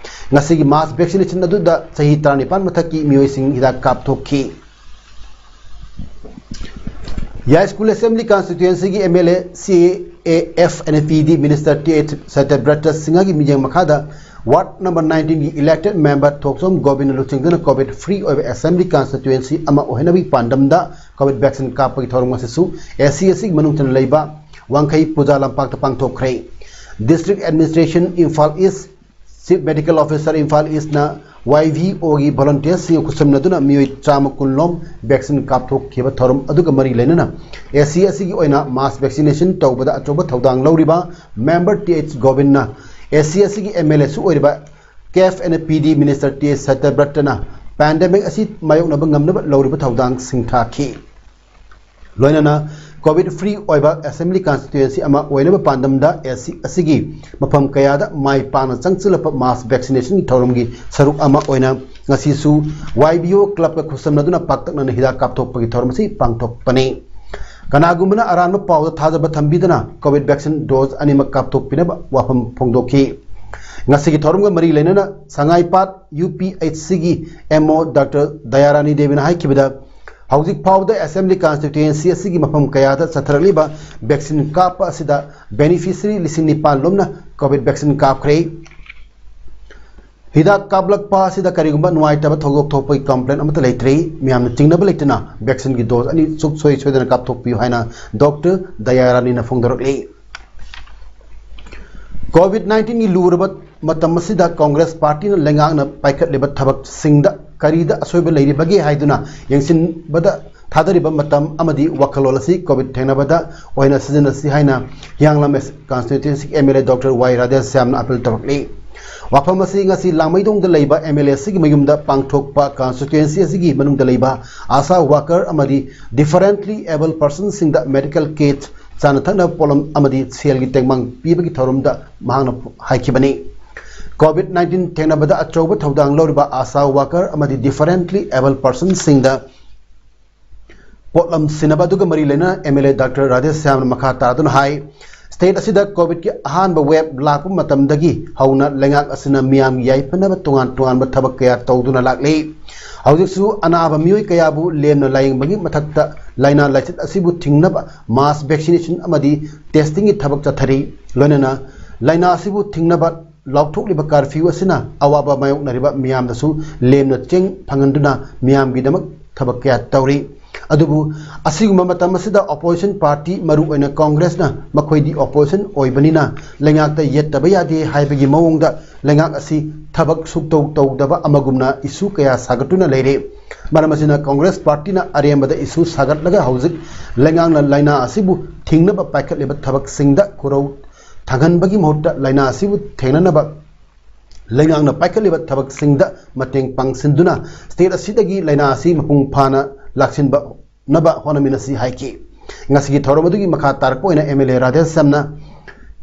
ꯉꯁꯤꯒꯤ ꯃꯥꯁ ꯚꯦꯛꯁꯤꯅꯦꯁꯟ ꯑꯗꯨꯗ ꯆꯍꯤ ꯇꯔꯥꯅꯤꯄꯥꯟ ꯃꯊꯛꯀꯤ ꯃꯤꯑꯣꯏꯁꯤꯡ ꯍꯤꯗꯥꯛ ꯀꯥꯞꯊꯣꯛꯈꯤ꯫ ꯌꯥꯏꯁ꯭ꯀꯨꯜ ꯑꯦꯁꯦꯝꯕ꯭ꯂꯤ ꯀꯟꯁꯇꯤꯇ꯭ꯋꯦꯟꯁꯤꯒꯤ ꯑꯦꯝ ꯑꯦꯜ ꯑꯦ, ꯁꯤ A F N P D minister T H ꯁꯇ꯭ꯌꯕ꯭ꯔꯇ ꯁꯤꯡꯍꯒꯤ ꯃꯤꯠꯌꯦꯡ ꯃꯈꯥꯗ ꯋꯥꯔꯗ ꯅꯝꯕꯔ ꯅꯥꯏꯟꯇꯤꯟꯒꯤ ꯏꯂꯦꯛꯇꯦꯗ ꯃꯦꯝꯕꯔ ꯊꯣꯛꯆꯣꯝ ꯒꯣꯕꯤꯟꯅ ꯂꯨꯆꯤꯡꯗꯨꯅ ꯀꯣꯚꯤꯗ ꯐ꯭ꯔꯤ ꯑꯣꯏꯕ ꯑꯦꯁꯦꯝꯕ꯭ꯂꯤ ꯀꯟꯁꯇꯤꯇ꯭ꯋꯦꯟꯁꯤ ꯑꯃ ꯑꯣꯏꯍꯟꯅꯕꯒꯤ ꯄꯥꯟꯗꯝꯗ ꯀꯣꯚꯤꯗ ꯚꯦꯛꯁꯤꯟ ꯀꯥꯞꯄꯒꯤ ꯊꯧꯔꯝ ꯑꯁꯤꯁꯨ ꯑꯦ ꯁꯤ ꯑꯦꯁ ꯁꯤꯒꯤ ꯃꯅꯨꯡ ꯆꯟꯅ ꯂꯩꯕ ꯋꯥꯡꯈꯩ ꯄꯨꯖꯥ ꯂꯝꯄꯥꯛꯇ ꯄꯥꯡꯊꯣꯛꯈ꯭ꯔꯦ꯫ ꯗꯤꯁꯇ꯭ꯔꯤꯛ ꯑꯦꯗꯃꯤꯅꯤꯁꯇ꯭ꯔꯦꯁꯟ ꯏꯝꯐꯥꯜ ꯏꯁ, ꯆꯤꯐ ꯃꯦꯗꯤꯀꯦꯜ ꯑꯣꯐꯤꯁꯔ ꯏꯝꯐꯥꯜ ꯏꯁꯅ ꯋꯥꯏ ꯚꯤ ꯑꯣꯒꯤ ꯚꯣꯂꯨꯟꯇꯤꯌꯔꯁꯤꯡꯒ ꯈꯨꯠꯁꯝꯅꯗꯨꯅ ꯃꯤꯑꯣꯏ ꯆꯥꯝꯃ ꯀꯨꯟ ꯂꯣꯝ ꯚꯦꯛꯁꯤꯟ ꯀꯥꯞꯊꯣꯛꯈꯤꯕ ꯊꯧꯔꯝ ꯑꯗꯨꯒ ꯃꯔꯤ ꯂꯩꯅꯅ ꯑꯦ ꯁꯤ ꯑꯦꯁ ꯁꯤꯒꯤ ꯑꯣꯏꯅ ꯃꯥꯁ ꯚꯦꯛꯁꯤꯅꯦꯁꯟ ꯇꯧꯕꯗ ꯑꯆꯧꯕ ꯊꯧꯗꯥꯡ ꯂꯧꯔꯤꯕ ꯃꯦꯝꯕꯔ ꯇꯤ ꯑꯩꯆ ꯒꯣꯕꯤꯟꯅ, ꯑꯦ ꯁꯤ ꯑꯦꯁ ꯁꯤꯒꯤ ꯑꯦꯝ ꯑꯦꯜ ꯑꯦꯁꯨ ꯑꯣꯏꯔꯤꯕ ꯀꯦꯐ ꯑꯦꯟ ꯄꯤ ꯗꯤ ꯃꯤꯅꯤꯁꯇꯔ ꯇꯤ ꯑꯩꯆ ꯁꯇ꯭ꯌꯕ꯭ꯔꯇꯅ ꯄꯦꯟꯗꯦꯃꯤꯛ ꯑꯁꯤ ꯃꯥꯌꯣꯛꯅꯕ ꯉꯝꯅꯕ ꯂꯧꯔꯤꯕ ꯊꯧꯗꯥꯡ ꯁꯤꯡꯊꯥꯈꯤ꯫ ꯂꯣꯏꯅꯅ ꯀꯣꯚꯤꯗ ꯐ꯭ꯔꯤ ꯑꯣꯏꯕ ꯑꯦꯁꯦꯝꯕ꯭ꯂꯤ ꯀꯟꯁꯇꯤꯇ꯭ꯋꯦꯟꯁꯤ ꯑꯃ ꯑꯣꯏꯅꯕ ꯄꯥꯟꯗꯝꯗ ꯑꯦ ꯁꯤ ꯑꯦꯁ ꯁꯤꯒꯤ ꯃꯐꯝ ꯀꯌꯥꯗ ꯃꯥꯏ ꯄꯥꯛꯅ ꯆꯪꯁꯤꯜꯂꯛꯄ ꯃꯥꯁ ꯚꯦꯛꯁꯤꯅꯦꯁꯟꯒꯤ ꯊꯧꯔꯝꯒꯤ ꯁꯔꯨꯛ ꯑꯃ ꯑꯣꯏꯅ ꯉꯁꯤꯁꯨ ꯋꯥꯏ ꯕꯤ ꯑꯣ ꯀ꯭ꯂꯕꯀ ꯈꯨꯠꯁꯝꯅꯗꯨꯅ ꯄꯥꯛꯇꯛꯅꯅ ꯍꯤꯗꯥꯛ ꯀꯥꯞꯊꯣꯛꯄꯒꯤ ꯊꯧꯔꯝ ꯑꯁꯤ ꯄꯥꯡꯊꯣꯛꯄꯅꯤ꯫ ꯀꯅꯥꯒꯨꯝꯕꯅ ꯑꯔꯥꯟꯕ ꯄꯥꯎꯗ ꯊꯥꯖꯕ ꯊꯝꯕꯤꯗꯅ ꯀꯣꯚꯤꯗ ꯚꯦꯛꯁꯤꯟ ꯗꯣꯖ ꯑꯅꯤꯃꯛ ꯀꯥꯞꯊꯣꯛꯄꯤꯅꯕ ꯋꯥꯐꯝ ꯐꯣꯡꯗꯣꯛꯈꯤ꯫ ꯉꯁꯤꯒꯤ ꯊꯧꯔꯝꯒ ꯃꯔꯤ ꯂꯩꯅꯅ ꯁꯉꯥꯏꯄꯥꯠ ꯌꯨ ꯄꯤ ꯑꯩꯆ ꯁꯤꯒꯤ ꯑꯦꯝ ꯑꯣ ꯗꯥꯛꯇꯔ ꯗꯌꯥꯔꯥꯅꯤ ꯗꯦꯕꯤꯅ ꯍꯥꯏꯈꯤꯕꯗ, ꯍꯧꯖꯤꯛ ꯐꯥꯎꯕꯗ ꯑꯦꯁꯦꯝꯕ꯭ꯂꯤ ꯀꯟꯁꯇꯤꯇ꯭ꯋꯦꯟꯁꯤ ꯑꯁꯤꯒꯤ ꯃꯐꯝ ꯀꯌꯥꯗ ꯆꯠꯊꯔꯛꯂꯤꯕ ꯚꯦꯛꯁꯤꯟ ꯀꯥꯞꯄ ꯑꯁꯤꯗ ꯕꯦꯅꯤꯐꯤꯁꯔꯤ ꯂꯤꯁꯤꯡ ꯅꯤꯄꯥꯟ ꯂꯣꯝꯅ ꯀꯣꯚꯤꯗ ꯚꯦꯛꯁꯤꯟ ꯀꯥꯞꯈ꯭ꯔꯦ꯫ ꯍꯤꯗꯥꯛ ꯀꯥꯞꯂꯛꯄ ꯑꯁꯤꯗ ꯀꯔꯤꯒꯨꯝꯕ ꯅꯨꯡꯉꯥꯏꯇꯕ ꯊꯧꯗꯣꯛ ꯊꯣꯛꯄꯒꯤ ꯀꯝꯄ꯭ꯂꯦꯟ ꯑꯃꯠꯇ ꯂꯩꯇ꯭ꯔꯤ꯫ ꯃꯤꯌꯥꯝꯅ ꯆꯤꯡꯅꯕ ꯂꯩꯇꯅ ꯚꯦꯛꯁꯤꯟꯒꯤ ꯗꯣꯖ ꯑꯅꯤ ꯁꯨꯡꯁꯣꯏ ꯁꯣꯏꯗꯅ ꯀꯥꯞꯊꯣꯛꯄꯤꯌꯨ ꯍꯥꯏꯅ ꯗꯣꯛꯇꯔ ꯗꯌꯥꯔꯥꯅꯤꯅ ꯐꯣꯡꯗꯣꯔꯛꯂꯤ꯫ ꯀꯣꯚꯤꯗ ꯅꯥꯏꯟꯇꯤꯟꯒꯤ ꯂꯨꯔꯕ ꯃꯇꯝ ꯑꯁꯤꯗ ꯀꯣꯡꯒ꯭ꯔꯦꯁ ꯄꯥꯔꯇꯤꯅ ꯂꯩꯉꯥꯛꯅ ꯄꯥꯏꯈꯠꯂꯤꯕ ꯊꯕꯛꯁꯤꯡꯗ ꯀꯔꯤꯗ ꯑꯁꯣꯏꯕ ꯂꯩꯔꯤꯕꯒꯦ ꯍꯥꯏꯗꯨꯅ ꯌꯦꯡꯁꯤꯟꯕꯗ ꯊꯥꯗꯔꯤꯕ ꯃꯇꯝ ꯑꯃꯗꯤ ꯋꯥꯈꯜꯂꯣꯟ ꯑꯁꯤ ꯀꯣꯚꯤꯗ ꯊꯦꯡꯅꯕꯗ ꯑꯣꯏꯅ ꯁꯤꯖꯤꯟꯅꯁꯤ ꯍꯥꯏꯅ Hiyanglam constituency M L A doctor Y ꯔꯥꯙꯦꯁ꯭ꯌꯥꯝꯅ ꯑꯥꯄꯤꯜ ꯇꯧꯔꯛꯂꯤ꯫ ꯋꯥꯐꯝ ꯑꯁꯤ ꯉꯁꯤ ꯂꯥꯡꯃꯩꯗꯣꯡꯗ ꯂꯩꯕ ꯑꯦꯝ ꯑꯦꯜ ꯑꯦ ꯑꯁꯤꯒꯤ ꯃꯌꯨꯝꯗ ꯄꯥꯡꯊꯣꯛꯄ ꯀꯟꯁꯇꯤꯇ꯭ꯋꯦꯟꯁꯤ ꯑꯁꯤꯒꯤ ꯃꯅꯨꯡꯗ ꯂꯩꯕ ꯑꯥꯁꯥ ꯋꯥꯀꯔ ꯑꯃꯗꯤ ꯗꯤꯐꯔꯦꯟꯠꯂꯤ ꯑꯦꯕꯜ ꯄꯔꯁꯟꯁꯤꯡꯗ ꯃꯦꯗꯤꯀꯦꯜ ꯀꯤꯠ, ꯆꯥꯅ ꯊꯛꯅꯕ ꯄꯣꯠꯂꯝ ꯑꯃꯗꯤ ꯁꯦꯜꯒꯤ ꯇꯦꯡꯕꯥꯡ ꯄꯤꯕꯒꯤ ꯊꯧꯔꯝꯗ ꯃꯍꯥꯛꯅ ꯍꯥꯏꯈꯤꯕꯅꯤ꯫ COVID nineteen ꯊꯦꯡꯅꯕꯗ ꯑꯆꯧꯕ ꯊꯧꯗꯥꯡ ꯂꯧꯔꯤꯕ ꯑꯥꯁꯥ ꯋꯥꯀꯔ ꯑꯃꯗꯤ differently abled personꯁꯤꯡꯗ ꯄꯣꯠꯂꯝ ꯁꯤꯟꯅꯕ ꯑꯗꯨꯒ ꯃꯔꯤ ꯂꯩꯅꯅ MLA Doctor ꯔꯥꯙꯦꯁ꯭ꯌꯥꯝꯅ ꯃꯈꯥ ꯇꯥꯗꯨꯅ ꯍꯥꯏ, state ꯑꯁꯤꯗ COVIDꯀꯤ ꯑꯍꯥꯟꯕ wave ꯂꯥꯛꯄ ꯃꯇꯝꯗꯒꯤ ꯍꯧꯅ ꯂꯩꯉꯥꯛ ꯑꯁꯤꯅ ꯃꯤꯌꯥꯝꯒꯤ ꯌꯥꯏꯐꯅꯕ ꯇꯣꯉꯥꯟ ꯇꯣꯉꯥꯟꯕ ꯊꯕꯛ ꯀꯌꯥ ꯇꯧꯗꯨꯅ ꯂꯥꯛꯂꯤ꯫ ꯍꯧꯖꯤꯛꯁꯨ ꯑꯅꯥꯕ ꯃꯤꯑꯣꯏ ꯀꯌꯥꯕꯨ ꯂꯦꯝꯅ ꯂꯥꯌꯦꯡꯕꯒꯤ ꯃꯊꯛꯇ ꯂꯥꯏꯅꯥ ꯂꯥꯏꯆꯠ ꯑꯁꯤꯕꯨ ꯊꯤꯡꯅꯕ mass vaccination ꯑꯃꯗꯤ testingꯒꯤ ꯊꯕꯛ ꯆꯠꯊꯔꯤ꯫ ꯂꯣꯏꯅꯅ ꯂꯥꯏꯅꯥ ꯑꯁꯤꯕꯨ ꯊꯤꯡꯅꯕ ꯂꯥꯎꯊꯣꯛꯂꯤꯕ curfew ꯑꯁꯤꯅ ꯑꯋꯥꯕ ꯃꯥꯌꯣꯛꯅꯔꯤꯕ ꯃꯤꯌꯥꯝꯗꯁꯨ ꯂꯦꯝꯅ ꯆꯦꯡ ꯐꯪꯍꯟꯗꯨꯅ ꯃꯤꯌꯥꯝꯒꯤꯗꯃꯛ ꯊꯕꯛ ꯀꯌꯥ ꯇꯧꯔꯤ꯫ ꯑꯗꯨꯕꯨ ꯑꯁꯤꯒꯨꯝꯕ ꯃꯇꯝ ꯑꯁꯤꯗ opposition party, ꯃꯔꯨꯑꯣꯏꯅ Congressꯅ ꯃꯈꯣꯏꯗꯤ opposition ꯑꯣꯏꯕꯅꯤꯅ ꯂꯩꯉꯥꯛꯇ ꯌꯦꯠꯇꯕ ꯌꯥꯗꯦ ꯍꯥꯏꯕꯒꯤ ꯃꯑꯣꯡꯗ ꯂꯩꯉꯥꯛ ꯑꯁꯤ ꯊꯕꯛ ꯁꯨꯛꯇꯧ ꯇꯧꯗꯕ ꯑꯃꯒꯨꯝꯅ issue ꯀꯌꯥ ꯁꯥꯒꯠꯇꯨꯅ ꯂꯩꯔꯦ꯫ ꯃꯔꯝ ꯑꯁꯤꯅ Congress partyꯅ ꯑꯔꯦꯝꯕꯗ issue ꯁꯥꯒꯠꯂꯒ ꯍꯧꯖꯤꯛ ꯂꯩꯉꯥꯛꯅ ꯂꯥꯏꯅꯥ ꯑꯁꯤꯕꯨ ꯊꯤꯡꯅꯕ ꯄꯥꯏꯈꯠꯂꯤꯕ ꯊꯕꯛꯁꯤꯡꯗ ꯈꯨꯔꯧ ꯊꯥꯡꯍꯟꯕꯒꯤ ꯃꯍꯨꯠꯇ ꯂꯥꯏꯅꯥ ꯑꯁꯤꯕꯨ ꯊꯦꯡꯅꯅꯕ ꯂꯩꯉꯥꯛꯅ ꯄꯥꯏꯈꯠꯂꯤꯕ ꯊꯕꯛꯁꯤꯡꯗ ꯃꯇꯦꯡ ꯄꯥꯡꯁꯤꯟꯗꯨꯅ state ꯑꯁꯤꯗꯒꯤ ꯂꯥꯏꯅꯥ ꯑꯁꯤ ꯃꯄꯨꯡ ꯐꯥꯅ ꯂꯥꯛꯁꯤꯟꯕ ꯅꯕ ꯍꯣꯠꯅꯃꯤꯟꯅꯁꯤ ꯍꯥꯏꯈꯤ꯫ ꯉꯁꯤꯒꯤ ꯊꯧꯔꯝ ꯑꯗꯨꯒꯤ ꯃꯈꯥ ꯇꯥꯔꯛꯄ ꯑꯣꯏꯅ MLA ꯔꯥꯙꯦꯁ꯭ꯌꯥꯝꯅ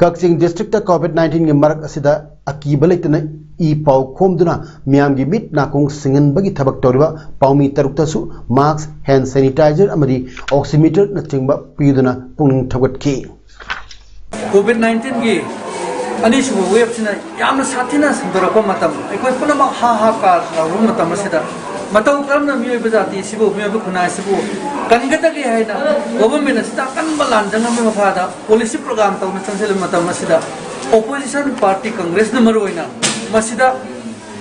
ꯀꯛꯆꯤꯡ districtꯇ COVID nineteenꯒꯤ ꯃꯔꯛ ꯑꯁꯤꯗ ꯑꯀꯤꯕ ꯂꯩꯇꯅ ꯏ ꯄꯥꯎ ꯈꯣꯝꯗꯨꯅ ꯃꯤꯌꯥꯝꯒꯤ ꯃꯤꯠ ꯅꯥꯀꯣꯡ ꯁꯤꯡꯍꯟꯕꯒꯤ ꯊꯕꯛ ꯇꯧꯔꯤꯕ ꯄꯥꯎꯃꯤ ꯇꯔꯨꯛꯇꯁꯨ mask, hand sanitizer ꯑꯃꯗꯤ oximeterꯅꯆꯤꯡꯕ ꯄꯤꯗꯨꯅ ꯄꯨꯛꯅꯤꯡ ꯊꯧꯒꯠꯈꯤ꯫ COVID nineteenꯒꯤ ꯑꯅꯤꯁꯨꯕ waveꯁꯤꯅ ꯌꯥꯝꯅ ꯁꯥꯊꯤꯅ ꯁꯟꯗꯣꯔꯛꯄ ꯃꯇꯝ, ꯑꯩꯈꯣꯏ ꯄꯨꯝꯅꯃꯛ ꯍꯥ ꯍꯥ ꯀꯥ ꯂꯥꯎꯔꯕ ꯃꯇꯝ ꯑꯁꯤꯗ ꯃꯇꯧ ꯀꯔꯝꯅ ꯃꯤꯑꯣꯏꯕ ꯖꯥꯇꯤ ꯑꯁꯤꯕꯨ, ꯃꯤꯑꯣꯏꯕ ꯈꯨꯟꯅꯥꯏ ꯑꯁꯤꯕꯨ ꯀꯟꯒꯗꯒꯦ ꯍꯥꯏꯅ government ꯑꯁꯤꯗ ꯑꯀꯟꯕ ꯂꯥꯟꯖꯪ ꯑꯃꯒꯤ ꯃꯈꯥꯗ policy program ꯇꯧꯅ ꯆꯪꯁꯤꯜꯂꯕ ꯃꯇꯝ ꯑꯁꯤꯗ opposition party Congressꯅ ꯃꯔꯨꯑꯣꯏꯅ ꯃꯁꯤꯗ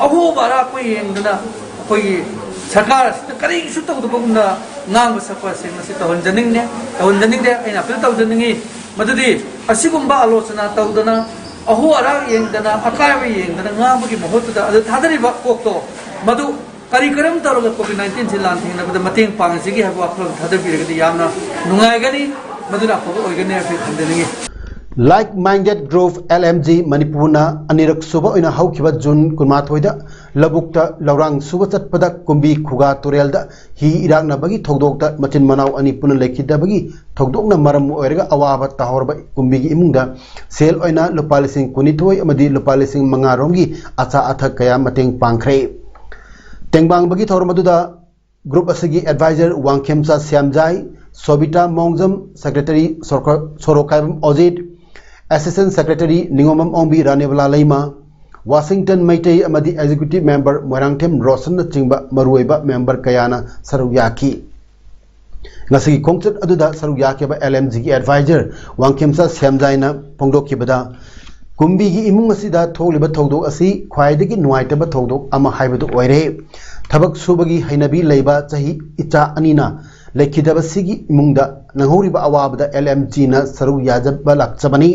ꯑꯍꯣꯕ ꯑꯔꯥꯛꯄ ꯌꯦꯡꯗꯅ ꯑꯩꯈꯣꯏꯒꯤ ꯁꯔꯀꯥꯔ ꯑꯁꯤꯗ ꯀꯔꯤꯁꯨ ꯇꯧꯗꯕꯒꯨꯝꯅ ꯉꯥꯡꯕ ꯁꯛꯄ ꯑꯁꯤ ꯃꯁꯤ ꯇꯧꯍꯟꯖꯅꯤꯡꯗꯦ, ꯇꯧꯍꯟꯖꯅꯤꯡꯗꯦ꯫ ꯑꯩꯅ appeal ꯇꯧꯖꯅꯤꯡꯉꯤ ꯃꯗꯨꯗꯤ ꯑꯁꯤꯒꯨꯝꯕ ꯑꯥꯂꯣꯆꯅꯥ ꯇꯧꯗꯅ, ꯑꯍꯣ ꯑꯔꯥꯛ ꯌꯦꯡꯗꯅ, ꯑꯀꯥꯏꯕ ꯌꯦꯡꯗꯅ ꯉꯥꯡꯕꯒꯤ ꯃꯍꯨꯠꯇꯨꯗ ꯑꯗꯨ ꯊꯥꯗꯔꯤꯕ ꯀꯣꯛꯇꯣ ꯃꯗꯨ ꯀꯔꯤ ꯀꯔꯝ ꯇꯧꯔꯒ COVID nineteenꯁꯤ ꯂꯥꯟꯊꯦꯡꯅꯕꯗ ꯃꯇꯦꯡ ꯄꯥꯡꯁꯤꯒꯦ ꯍꯥꯏꯕ ꯋꯥꯈꯜꯂꯣꯟ ꯊꯥꯗꯕꯤꯔꯒꯗꯤ ꯌꯥꯝꯅ ꯅꯨꯡꯉꯥꯏꯒꯅꯤ, ꯃꯗꯨꯅ ꯑꯐꯕ ꯑꯣꯏꯒꯅꯤ ꯍꯥꯏꯕꯁꯤ ꯊꯝꯖꯅꯤꯡꯉꯤ꯫ Like Minded Group, L M G, ꯃꯅꯤꯄꯨꯔꯅ ꯑꯅꯤꯔꯛ ꯁꯨꯕ ꯑꯣꯏꯅ ꯍꯧꯈꯤꯕ ꯖꯨꯟ ꯀꯨꯟꯃꯥꯊꯣꯏꯗ ꯂꯧꯕꯨꯛꯇ ꯂꯧꯔꯥꯡ ꯁꯨꯕ ꯆꯠꯄꯗ ꯀꯨꯝꯕꯤ ꯈꯨꯒꯥ ꯇꯨꯔꯦꯜꯗ ꯍꯤ ꯏꯔꯥꯛꯅꯕꯒꯤ ꯊꯧꯗꯣꯛꯇ ꯃꯆꯤꯟ ꯃꯅꯥꯎ ꯑꯅꯤ ꯄꯨꯟꯅ ꯂꯩꯈꯤꯗꯕꯒꯤ ꯊꯧꯗꯣꯛꯅ ꯃꯔꯝ ꯑꯣꯏꯔꯒ ꯑꯋꯥꯕ ꯇꯥꯍꯧꯔꯕ ꯀꯨꯝꯕꯤꯒꯤ ꯏꯃꯨꯡꯗ ꯁꯦꯜ ꯑꯣꯏꯅ ꯂꯨꯄꯥ ꯂꯤꯁꯤꯡ ꯀꯨꯟꯅꯤꯊꯣꯏ ꯑꯃꯗꯤ ꯂꯨꯄꯥ ꯂꯤꯁꯤꯡ ꯃꯉꯥ ꯔꯣꯝꯒꯤ ꯑꯆꯥ ꯑꯊꯛ ꯀꯌꯥ ꯃꯇꯦꯡ ꯄꯥꯡꯈ꯭ꯔꯦ꯫ ꯇꯦꯡꯕꯥꯡꯕꯒꯤ ꯊꯧꯔꯝ ꯑꯗꯨꯗ group ꯑꯁꯤꯒꯤ advisor ꯋꯥꯡꯈꯦꯝꯆꯥ ꯁ꯭ꯌꯥꯝꯖꯥꯏ, ꯁꯣꯕꯤꯇꯥ ꯃꯣꯡꯖꯝ, secretary ꯁꯣꯔꯣ-, Sorokhaibam Ojit, assistant secretary Ningombam Ongbi Ranebala Leima, Washington Meitei ꯑꯃꯗꯤ executive member ꯃꯣꯏꯔꯥꯡꯊꯦꯝ ꯔꯣꯁꯟꯅꯆꯤꯡꯕ ꯃꯔꯨꯑꯣꯏꯕ member ꯀꯌꯥꯅ ꯁꯔꯨꯛ ꯌꯥꯈꯤ꯫ ꯉꯁꯤꯒꯤ ꯈꯣꯡꯆꯠ ꯑꯗꯨꯗ ꯁꯔꯨꯛ ꯌꯥꯈꯤꯕ L M G ꯒꯤ advisor ꯋꯥꯡꯈꯦꯝꯆꯥ ꯁ꯭ꯌꯥꯝꯖꯥꯏꯅ ꯐꯣꯡꯗꯣꯛꯈꯤꯕꯗ, ꯀꯨꯝꯕꯤꯒꯤ ꯏꯃꯨꯡ ꯑꯁꯤꯗ ꯊꯣꯛꯂꯤꯕ ꯊꯧꯗꯣꯛ ꯑꯁꯤ ꯈ꯭ꯋꯥꯏꯗꯒꯤ ꯅꯨꯡꯉꯥꯏꯇꯕ ꯊꯧꯗꯣꯛ ꯑꯃ ꯍꯥꯏꯕꯗꯨ ꯑꯣꯏꯔꯦ꯫ ꯊꯕꯛ ꯁꯨꯕꯒꯤ ꯍꯩꯅꯕꯤ ꯂꯩꯕ ꯆꯍꯤ ꯏꯆꯥ ꯑꯅꯤꯅ ꯂꯩꯈꯤꯗꯕꯁꯤꯒꯤ ꯏꯃꯨꯡꯗ ꯅꯪꯍꯧꯔꯤꯕ ꯑꯋꯥꯕꯗ L M G ꯅ ꯁꯔꯨꯛ ꯌꯥꯖꯕ ꯂꯥꯛꯆꯕꯅꯤ꯫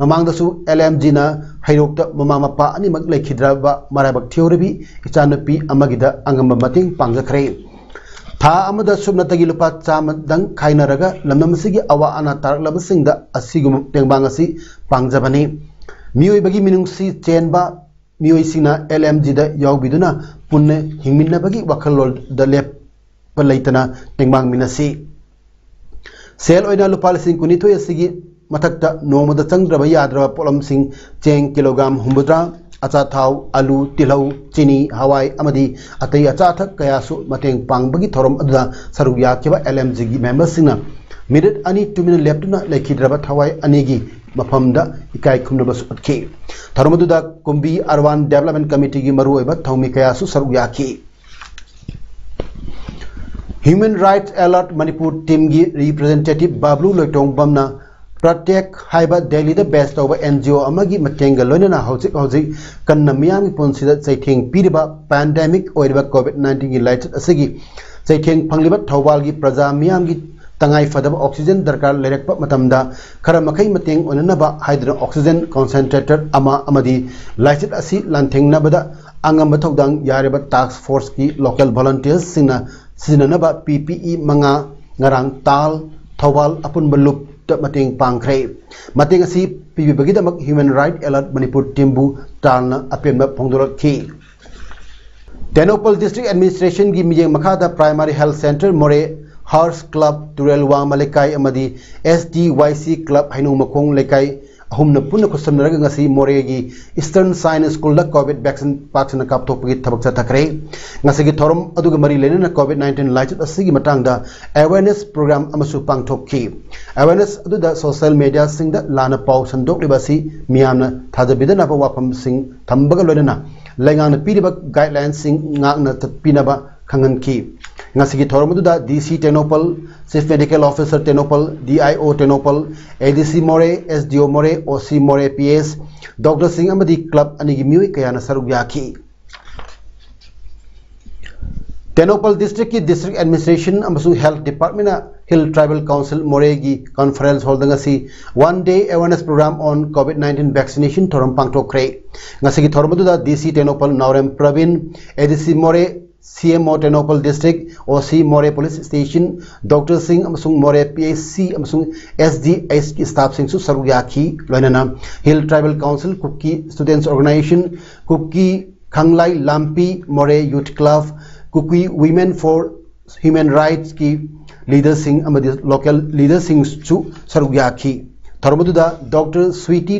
ꯃꯃꯥꯡꯗꯁꯨ L M G ꯅ ꯍꯩꯔꯣꯛꯇ ꯃꯃꯥ ꯃꯄꯥ ꯑꯅꯤꯃꯛ ꯂꯩꯈꯤꯗ꯭ꯔꯕ ꯃꯔꯥꯏꯕꯛ ꯊꯤꯍꯧꯔꯕꯤ ꯏꯆꯥꯅꯨꯄꯤ ꯑꯃꯒꯤꯗ ꯑꯉꯝꯕ ꯃꯇꯦꯡ ꯄꯥꯡꯖꯈ꯭ꯔꯦ꯫ ꯊꯥ ꯑꯃꯗ ꯁꯨꯞꯅꯇꯒꯤ ꯂꯨꯄꯥ ꯆꯥꯝꯃꯗꯪ ꯈꯥꯏꯅꯔꯒ ꯂꯝꯗꯝ ꯑꯁꯤꯒꯤ ꯑꯋꯥ ꯑꯅꯥ ꯇꯥꯔꯛꯂꯕꯁꯤꯡꯗ ꯑꯁꯤꯒꯨꯝꯕ ꯇꯦꯡꯕꯥꯡ ꯑꯁꯤ ꯄꯥꯡꯖꯕꯅꯤ꯫ ꯃꯤꯑꯣꯏꯕꯒꯤ ꯃꯤꯅꯨꯡꯁꯤ ꯆꯦꯟꯕ ꯃꯤꯑꯣꯏꯁꯤꯡꯅ L M G ꯗ ꯌꯥꯎꯕꯤꯗꯨꯅ ꯄꯨꯟꯅ ꯍꯤꯡꯃꯤꯟꯅꯕꯒꯤ ꯋꯥꯈꯜꯂꯣꯟꯗ ꯂꯦꯞꯄ ꯂꯩꯇꯅ ꯇꯦꯡꯕꯥꯡꯃꯤꯟꯅꯁꯤ꯫ ꯁꯦꯜ ꯑꯣꯏꯅ ꯂꯨꯄꯥ ꯂꯤꯁꯤꯡ ꯀꯨꯟꯅꯤꯊꯣꯏ ꯑꯁꯤꯒꯤ ꯃꯊꯛꯇ ꯅꯣꯡꯃꯗ ꯆꯪꯗ꯭ꯔꯕ ꯌꯥꯗ꯭ꯔꯕ ꯄꯣꯠꯂꯝꯁꯤꯡ ꯆꯦꯡ ꯀꯤꯂꯣꯒ꯭ꯔꯥꯝ ꯍꯨꯝꯐꯨꯇꯔꯥ, ꯑꯆꯥꯊꯥꯎ, ꯑꯂꯨ, ꯇꯤꯜꯍꯧ, ꯆꯤꯅꯤ, ꯍꯋꯥꯏ ꯑꯃꯗꯤ ꯑꯇꯩ ꯑꯆꯥ ꯑꯊꯛ ꯀꯌꯥꯁꯨ ꯃꯇꯦꯡ ꯄꯥꯡꯕꯒꯤ ꯊꯧꯔꯝ ꯑꯗꯨꯗ ꯁꯔꯨꯛ ꯌꯥꯈꯤꯕ L M G ꯒꯤ member ꯁꯤꯡꯅ ꯃꯤꯅꯤꯠ ꯑꯅꯤ ꯇꯨꯃꯤꯟꯅ ꯂꯦꯞꯇꯨꯅ ꯂꯩꯈꯤꯗ꯭ꯔꯕ ꯊꯋꯥꯏ ꯑꯅꯤꯒꯤ ꯃꯐꯝꯗ ꯏꯀꯥꯏ ꯈꯨꯝꯅꯕꯁꯨ ꯎꯠꯈꯤ꯫ ꯊꯧꯔꯝ ꯑꯗꯨꯗ ꯀꯨꯝꯕꯤ Urban Development Committee ꯒꯤ ꯃꯔꯨꯑꯣꯏꯕ ꯊꯧꯃꯤ ꯀꯌꯥꯁꯨ ꯁꯔꯨꯛ ꯌꯥꯈꯤ꯫ Human Rights Alert Manipur team ꯒꯤ representative ꯕꯥꯕ꯭ꯂꯨ ꯂꯣꯏꯇꯣꯡꯕꯝꯅ ꯄ꯭ꯔꯇꯦꯛ ꯍꯥꯏꯕ ꯗꯦꯜꯂꯤꯗ base ꯇꯧꯕ N G O ꯑꯃꯒꯤ ꯃꯇꯦꯡꯒ ꯂꯣꯏꯅꯅ ꯍꯧꯖꯤꯛ ꯍꯧꯖꯤꯛ ꯀꯟꯅ ꯃꯤꯌꯥꯝꯒꯤ ꯄꯨꯟꯁꯤꯗ ꯆꯩꯊꯦꯡ ꯄꯤꯔꯤꯕ pandemic ꯑꯣꯏꯔꯤꯕ COVID nineteen ꯒꯤ ꯂꯥꯏꯆꯠ ꯑꯁꯤꯒꯤ ꯆꯩꯊꯦꯡ ꯐꯪꯂꯤꯕ ꯊꯧꯕꯥꯜꯒꯤ ꯄ꯭ꯔꯖꯥ ꯃꯤꯌꯥꯝꯒꯤ ꯇꯉꯥꯏ ꯐꯗꯕ oxygen ꯗꯔꯀꯥꯔ ꯂꯩꯔꯛꯄ ꯃꯇꯝꯗ ꯈꯔ ꯃꯈꯩ ꯃꯇꯦꯡ ꯑꯣꯏꯅꯅꯕ ꯍꯥꯏꯗꯨꯅ oxygen concentrator ꯑꯃ ꯑꯃꯗꯤ ꯂꯥꯏꯆꯠ ꯑꯁꯤ ꯂꯥꯟꯊꯦꯡꯅꯕꯗ ꯑꯉꯝꯕ ꯊꯧꯗꯥꯡ ꯌꯥꯔꯤꯕ task force ꯀꯤ local volunteers ꯁꯤꯡꯅ ꯁꯤꯖꯤꯟꯅꯅꯕ P P E ꯃꯉꯥ ꯉꯔꯥꯡ ꯇꯥꯜ, ꯊꯧꯕꯥꯜ ꯑꯄꯨꯟꯕ ꯂꯨꯞ ꯃꯇꯦꯡ ꯄꯥꯡꯈ꯭ꯔꯦ꯫ ꯃꯇꯦꯡ ꯑꯁꯤ ꯄꯤꯕꯤꯕꯒꯤꯗꯃꯛ Human Right Alert Manipur teamꯕꯨ ꯇꯥꯜꯅ ꯑꯄꯦꯟꯕ ꯐꯣꯡꯗꯣꯔꯛꯈꯤ꯫ ꯇꯦꯡꯅꯧꯄꯜ District Administrationꯒꯤ ꯃꯤꯠꯌꯦꯡ ꯃꯈꯥꯗ Primary Health Centre ꯃꯣꯔꯦ, Hearts Club ꯇꯨꯔꯦꯜ ꯋꯥꯡꯃ ꯂꯩꯀꯥꯏ ꯑꯃꯗꯤ S D Y C Club ꯍꯩꯅꯧ ꯃꯈꯣꯡ ꯂꯩꯀꯥꯏ ꯑꯍꯨꯝꯅ ꯄꯨꯟꯅ ꯈꯨꯠꯁꯝꯅꯔꯒ ꯉꯁꯤ ꯃꯣꯔꯦꯒꯤ Eastern Science Schoolꯗ COVID vaccine ꯄꯥꯛ ꯁꯟꯅ ꯀꯥꯞꯊꯣꯛꯄꯒꯤ ꯊꯕꯛ ꯆꯠꯊꯈ꯭ꯔꯦ꯫ ꯉꯁꯤꯒꯤ ꯊꯧꯔꯝ ꯑꯗꯨꯒ ꯃꯔꯤ ꯂꯩꯅꯅ COVID nineteen ꯂꯥꯏꯆꯠ ꯑꯁꯤꯒꯤ ꯃꯇꯥꯡꯗ awareness program ꯑꯃꯁꯨ ꯄꯥꯡꯊꯣꯛꯈꯤ꯫ Awareness ꯑꯗꯨꯗ social mediaꯁꯤꯡꯗ ꯂꯥꯟꯅ ꯄꯥꯎ ꯁꯟꯗꯣꯛꯂꯤꯕ ꯑꯁꯤ ꯃꯤꯌꯥꯝꯅ ꯊꯥꯖꯕꯤꯗꯅꯕ ꯋꯥꯐꯝꯁꯤꯡ ꯊꯝꯕꯒ ꯂꯣꯏꯅꯅ ꯂꯩꯉꯥꯛꯅ ꯄꯤꯔꯤꯕ guideline ꯁꯤꯡ ꯉꯥꯛꯅ ꯆꯠꯄꯤꯅꯕ ꯈꯪꯍꯟꯈꯤ꯫ ꯉꯁꯤꯒꯤ ꯊꯧꯔꯝ ꯑꯗꯨꯗ D C Tengnoupal, Chief Medical Officer Tengnoupal, D I O Tengnoupal, A D C ꯃꯣꯔꯦ, S D O ꯃꯣꯔꯦ, O C ꯃꯣꯔꯦ P S, doctorꯁꯤꯡ ꯑꯃꯗꯤ club ꯑꯅꯤꯒꯤ ꯃꯤꯑꯣꯏ ꯀꯌꯥꯅ ꯁꯔꯨꯛ ꯌꯥꯈꯤ꯫ ꯇꯦꯡꯅꯧꯄꯜ Districtꯀꯤ District Administration ꯑꯃꯁꯨꯡ Health Departmentꯅ Hill Tribal Council ꯃꯣꯔꯦꯒꯤ conference hallꯗ ꯉꯁꯤ One Day Awareness Program on COVID nineteen Vaccination ꯊꯧꯔꯝ ꯄꯥꯡꯊꯣꯛꯈ꯭ꯔꯦ꯫ ꯉꯁꯤꯒꯤ ꯊꯧꯔꯝ ꯑꯗꯨꯗ D C Tengnoupal Naorem Praveen, A D C ꯃꯣꯔꯦ, C M O Tengnoupal District, O C ꯃꯣꯔꯦ Police Station, doctorꯁꯤꯡ ꯑꯃꯁꯨꯡ ꯃꯣꯔꯦ P H C ꯑꯃꯁꯨꯡ S D Hꯀꯤ staffꯁꯤꯡꯁꯨ ꯁꯔꯨꯛ ꯌꯥꯈꯤ꯫ ꯂꯣꯏꯅꯅ Hill Tribal Council, Kuki Students Organization, Kuki ꯈꯪꯂꯥꯏ ꯂꯥꯝꯄꯤ ꯃꯣꯔꯦ Youth Club, Kuki Women for Human Rightsꯀꯤ leaderꯁꯤꯡ ꯑꯃꯗꯤ local leaderꯁꯤꯡꯁꯨ ꯁꯔꯨꯛ ꯌꯥꯈꯤ꯫ ꯊꯧꯔꯝ ꯑꯗꯨꯗ Doctor Sweety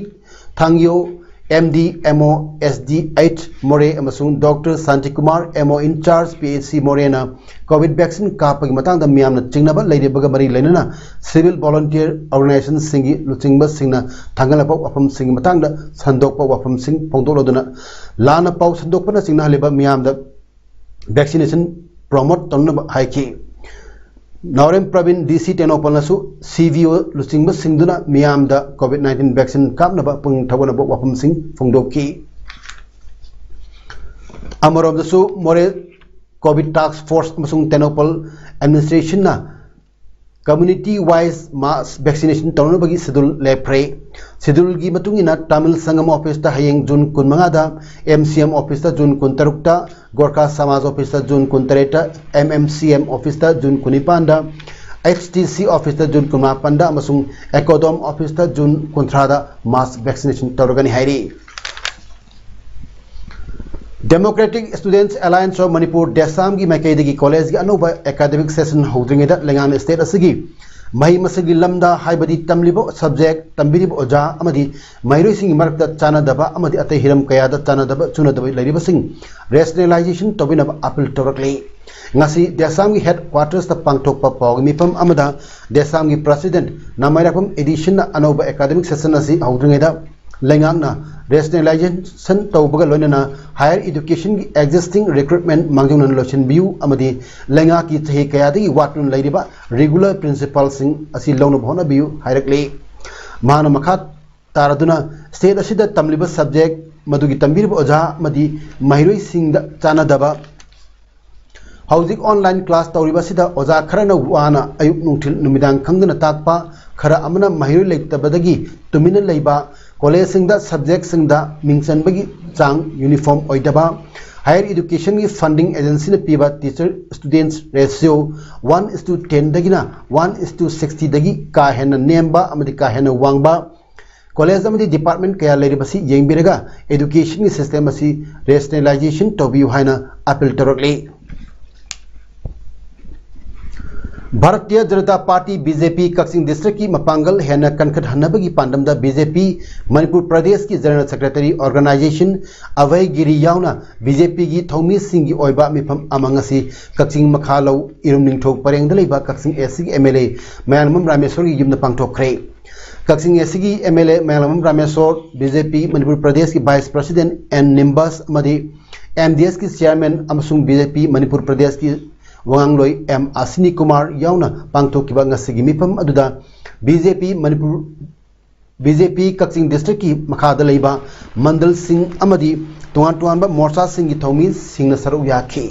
ꯊꯥꯡꯌꯣ, M D, M O, S D H ꯃꯣꯔꯦ ꯑꯃꯁꯨꯡ Doctor Shantikumar, M O in charge, P H C ꯃꯣꯔꯦꯅ COVID vaccine ꯀꯥꯞꯄꯒꯤ ꯃꯇꯥꯡꯗ ꯃꯤꯌꯥꯝꯅ ꯆꯤꯡꯅꯕ ꯂꯩꯔꯤꯕꯒ ꯃꯔꯤ ꯂꯩꯅꯅ civil volunteer organizationꯁꯤꯡꯒꯤ ꯂꯨꯆꯤꯡꯕꯁꯤꯡꯅ ꯊꯥꯡꯒꯠꯂꯛꯄ ꯋꯥꯐꯝꯁꯤꯡꯒꯤ ꯃꯇꯥꯡꯗ ꯁꯟꯗꯣꯛꯄ ꯋꯥꯐꯝꯁꯤꯡ ꯐꯣꯡꯗꯣꯛꯂꯗꯨꯅ ꯂꯥꯟꯅ ꯄꯥꯎ ꯁꯟꯗꯣꯛꯄꯅ ꯆꯤꯡꯅꯍꯜꯂꯤꯕ ꯃꯤꯌꯥꯝꯗ vaccination promote ꯇꯧꯅꯕ ꯍꯥꯏꯈꯤ꯫ ꯅꯥꯎꯔꯦꯝ Praveen D C ꯇꯦꯡꯅꯧꯄꯜꯅꯁꯨ C V O ꯂꯨꯆꯤꯡꯕꯁꯤꯡꯗꯨꯅ ꯃꯤꯌꯥꯝꯗ COVID nineteen vaccine ꯀꯥꯞꯅꯕ ꯄꯨꯛꯅꯤꯡ ꯊꯧꯒꯠꯅꯕ ꯋꯥꯐꯝꯁꯤꯡ ꯐꯣꯡꯗꯣꯛꯈꯤ꯫ ꯑꯃꯔꯣꯝꯗꯁꯨ ꯃꯣꯔꯦ COVID task force ꯑꯃꯁꯨꯡ Tengnoupal administrationꯅ community wise mass vaccination ꯇꯧꯅꯕꯒꯤ schedule ꯂꯦꯞꯈ꯭ꯔꯦ꯫ Scheduleꯒꯤ ꯃꯇꯨꯡ ꯏꯟꯅ ꯇꯥꯃꯤꯜ ꯁꯪꯒꯝ officeꯇ ꯍꯌꯦꯡ June ꯀꯨꯟꯃꯉꯥꯗ, M C M officeꯇ June ꯀꯨꯟꯇꯔꯨꯛꯇ, Gorkha ꯁꯃꯥꯖ officeꯇ June ꯀꯨꯟꯇꯔꯦꯠꯇ, M M C M officeꯇ June ꯀꯨꯟꯅꯤꯄꯥꯟꯗ, H T C officeꯇ June ꯀꯨꯟꯃꯥꯄꯟꯗ ꯑꯃꯁꯨꯡ ECODOM officeꯇ June ꯀꯨꯟꯊ꯭ꯔꯥꯗ mass vaccination ꯇꯧꯔꯒꯅꯤ ꯍꯥꯏꯔꯤ꯫ Democratic Students Alliance of Manipur, DESAM ꯒꯤ ꯃꯥꯏꯀꯩꯗꯒꯤ collegeꯒꯤ ꯑꯅꯧꯕ academic session ꯍꯧꯗ꯭ꯔꯤꯉꯩꯗ ꯂꯩꯉꯥꯛꯅ state ꯑꯁꯤꯒꯤ ꯃꯍꯩ ꯃꯁꯤꯡꯒꯤ ꯂꯝꯗ, ꯍꯥꯏꯕꯗꯤ ꯇꯝꯂꯤꯕ subject, ꯇꯝꯕꯤꯔꯤꯕ ꯑꯣꯖꯥ ꯑꯃꯗꯤ ꯃꯍꯩꯔꯣꯏꯁꯤꯡꯒꯤ ꯃꯔꯛꯇ ꯆꯥꯟꯅꯗꯕ ꯑꯃꯗꯤ ꯑꯇꯩ ꯍꯤꯔꯝ ꯀꯌꯥꯗ ꯆꯥꯟꯅꯗꯕ ꯆꯨꯅꯗꯕ ꯂꯩꯔꯤꯕꯁꯤꯡ rationalization ꯇꯧꯕꯤꯅꯕ appeal ꯇꯧꯔꯛꯂꯤ꯫ ꯉꯁꯤ DESAM ꯒꯤ headquarters ꯇ ꯄꯥꯡꯊꯣꯛꯄ ꯄꯥꯎꯒꯤ ꯃꯤꯐꯝ ꯑꯃꯗ DESAM ꯒꯤ president ꯅꯃꯥꯏꯔꯥꯛꯄꯝ ꯑꯦꯗꯤꯁꯟꯅ ꯑꯅꯧꯕ academic session ꯑꯁꯤ ꯍꯧꯗ꯭ꯔꯤꯉꯩꯗ ꯂꯩꯉꯥꯛꯅ rationalization ꯇꯧꯕꯒ ꯂꯣꯏꯅꯅ higher education ꯒꯤ existing recruitment ꯃꯥꯡꯖꯧꯅꯅ ꯂꯣꯏꯁꯤꯟꯕꯤꯌꯨ ꯑꯃꯗꯤ ꯂꯩꯉꯥꯛꯀꯤ ꯆꯍꯤ ꯀꯌꯥꯗꯒꯤ ꯋꯥꯠꯇꯨꯅ ꯂꯩꯔꯤꯕ regular principal ꯁꯤꯡ ꯑꯁꯤ ꯂꯧꯅꯕ ꯍꯣꯠꯅꯕꯤꯌꯨ ꯍꯥꯏꯔꯛꯂꯤ꯫ ꯃꯍꯥꯛꯅ ꯃꯈꯥ ꯇꯥꯔꯗꯨꯅ state ꯑꯁꯤꯗ ꯇꯝꯂꯤꯕ subject, ꯃꯗꯨꯒꯤ ꯇꯝꯕꯤꯔꯤꯕ ꯑꯣꯖꯥ ꯑꯃꯗꯤ ꯃꯍꯩꯔꯣꯏꯁꯤꯡꯗ ꯆꯥꯟꯅꯗꯕ, ꯍꯧꯖꯤꯛ online class ꯇꯧꯔꯤꯕ ꯑꯁꯤꯗ ꯑꯣꯖꯥ ꯈꯔꯅ ꯋꯥꯅ ꯑꯌꯨꯛ ꯅꯨꯡꯊꯤꯜ ꯅꯨꯃꯤꯗꯥꯡ ꯈꯪꯗꯅ ꯇꯥꯛꯄ, ꯈꯔ ꯑꯃꯅ ꯃꯍꯩꯔꯣꯏ ꯂꯩꯇꯕꯗꯒꯤ ꯇꯨꯃꯤꯟꯅ ꯂꯩꯕ, collegeꯁꯤꯡꯗ subjectꯁꯤꯡꯗ ꯃꯤꯡ ꯆꯟꯕꯒꯤ ꯆꯥꯡ uniform ꯑꯣꯏꯗꯕ, higher educationꯒꯤ funding agencyꯅ ꯄꯤꯕ teacher students ratio one is to ten ꯗꯒꯤꯅ one is to sixty ꯗꯒꯤ ꯀꯥ ꯍꯦꯟꯅ ꯅꯦꯝꯕ ꯑꯃꯗꯤ ꯀꯥ ꯍꯦꯟꯅ ꯋꯥꯡꯕ, college ꯑꯃꯗꯤ department ꯀꯌꯥ ꯂꯩꯔꯤꯕꯁꯤ ꯌꯦꯡꯕꯤꯔꯒ educationꯒꯤ system ꯑꯁꯤ rationalization ꯇꯧꯕꯤꯌꯨ ꯍꯥꯏꯅ appeal ꯇꯧꯔꯛꯂꯤ꯫ Bharatiya Janata party, BJP, ꯀꯛꯆꯤꯡ districtꯀꯤ ꯃꯄꯥꯡꯒꯜ ꯍꯦꯟꯅ ꯀꯟꯈꯠꯍꯟꯅꯕꯒꯤ ꯄꯥꯟꯗꯝꯗ BJP ꯃꯅꯤꯄꯨꯔ ꯄ꯭ꯔꯗꯦꯁꯀꯤ general secretary organization ꯑꯚꯌ ꯒꯤꯔꯤ ꯌꯥꯎꯅ BJPꯒꯤ ꯊꯧꯃꯤꯁꯤꯡꯒꯤ ꯑꯣꯏꯕ ꯃꯤꯐꯝ ꯑꯃ ꯉꯁꯤ ꯀꯛꯆꯤꯡ ꯃꯈꯥꯂꯧ ꯏꯔꯨꯝ ꯅꯤꯡꯊꯧ ꯄꯔꯦꯡꯗ ꯂꯩꯕ ꯀꯛꯆꯤꯡ ACꯒꯤ MLA ꯃꯌꯥꯝꯕꯝ ꯔꯥꯃꯦꯁꯣꯔꯒꯤ ꯌꯨꯝꯗ ꯄꯥꯡꯊꯣꯛꯈ꯭ꯔꯦ꯫ ꯀꯛꯆꯤꯡ ACꯒꯤ MLA ꯃꯌꯥꯝꯕꯝ ꯔꯥꯃꯦꯁꯣꯔ, BJP ꯃꯅꯤꯄꯨꯔ ꯄ꯭ꯔꯗꯦꯁꯀꯤ vice president N ꯅꯤꯝꯕꯁ ꯑꯃꯗꯤ MDSꯀꯤ chairman ꯑꯃꯁꯨꯡ BJP ꯃꯅꯤꯄꯨꯔ ꯄ꯭ꯔꯗꯦꯁꯀꯤ ꯋꯥꯉꯥꯡꯂꯣꯏ M ꯑꯁꯤꯅꯤ ꯀꯨꯃꯥꯔ ꯌꯥꯎꯅ ꯄꯥꯡꯊꯣꯛꯈꯤꯕ ꯉꯁꯤꯒꯤ ꯃꯤꯐꯝ ꯑꯗꯨꯗ BJP ꯃꯅꯤꯄꯨꯔ, BJP ꯀꯛꯆꯤꯡ districtꯀꯤ ꯃꯈꯥꯗ ꯂꯩꯕ ꯃꯟꯗꯜꯁꯤꯡ ꯑꯃꯗꯤ ꯇꯣꯉꯥꯟ ꯇꯣꯉꯥꯟꯕ ꯃꯣꯔꯆꯥꯁꯤꯡꯒꯤ ꯊꯧꯃꯤꯁꯤꯡꯅ ꯁꯔꯨꯛ ꯌꯥꯈꯤ꯫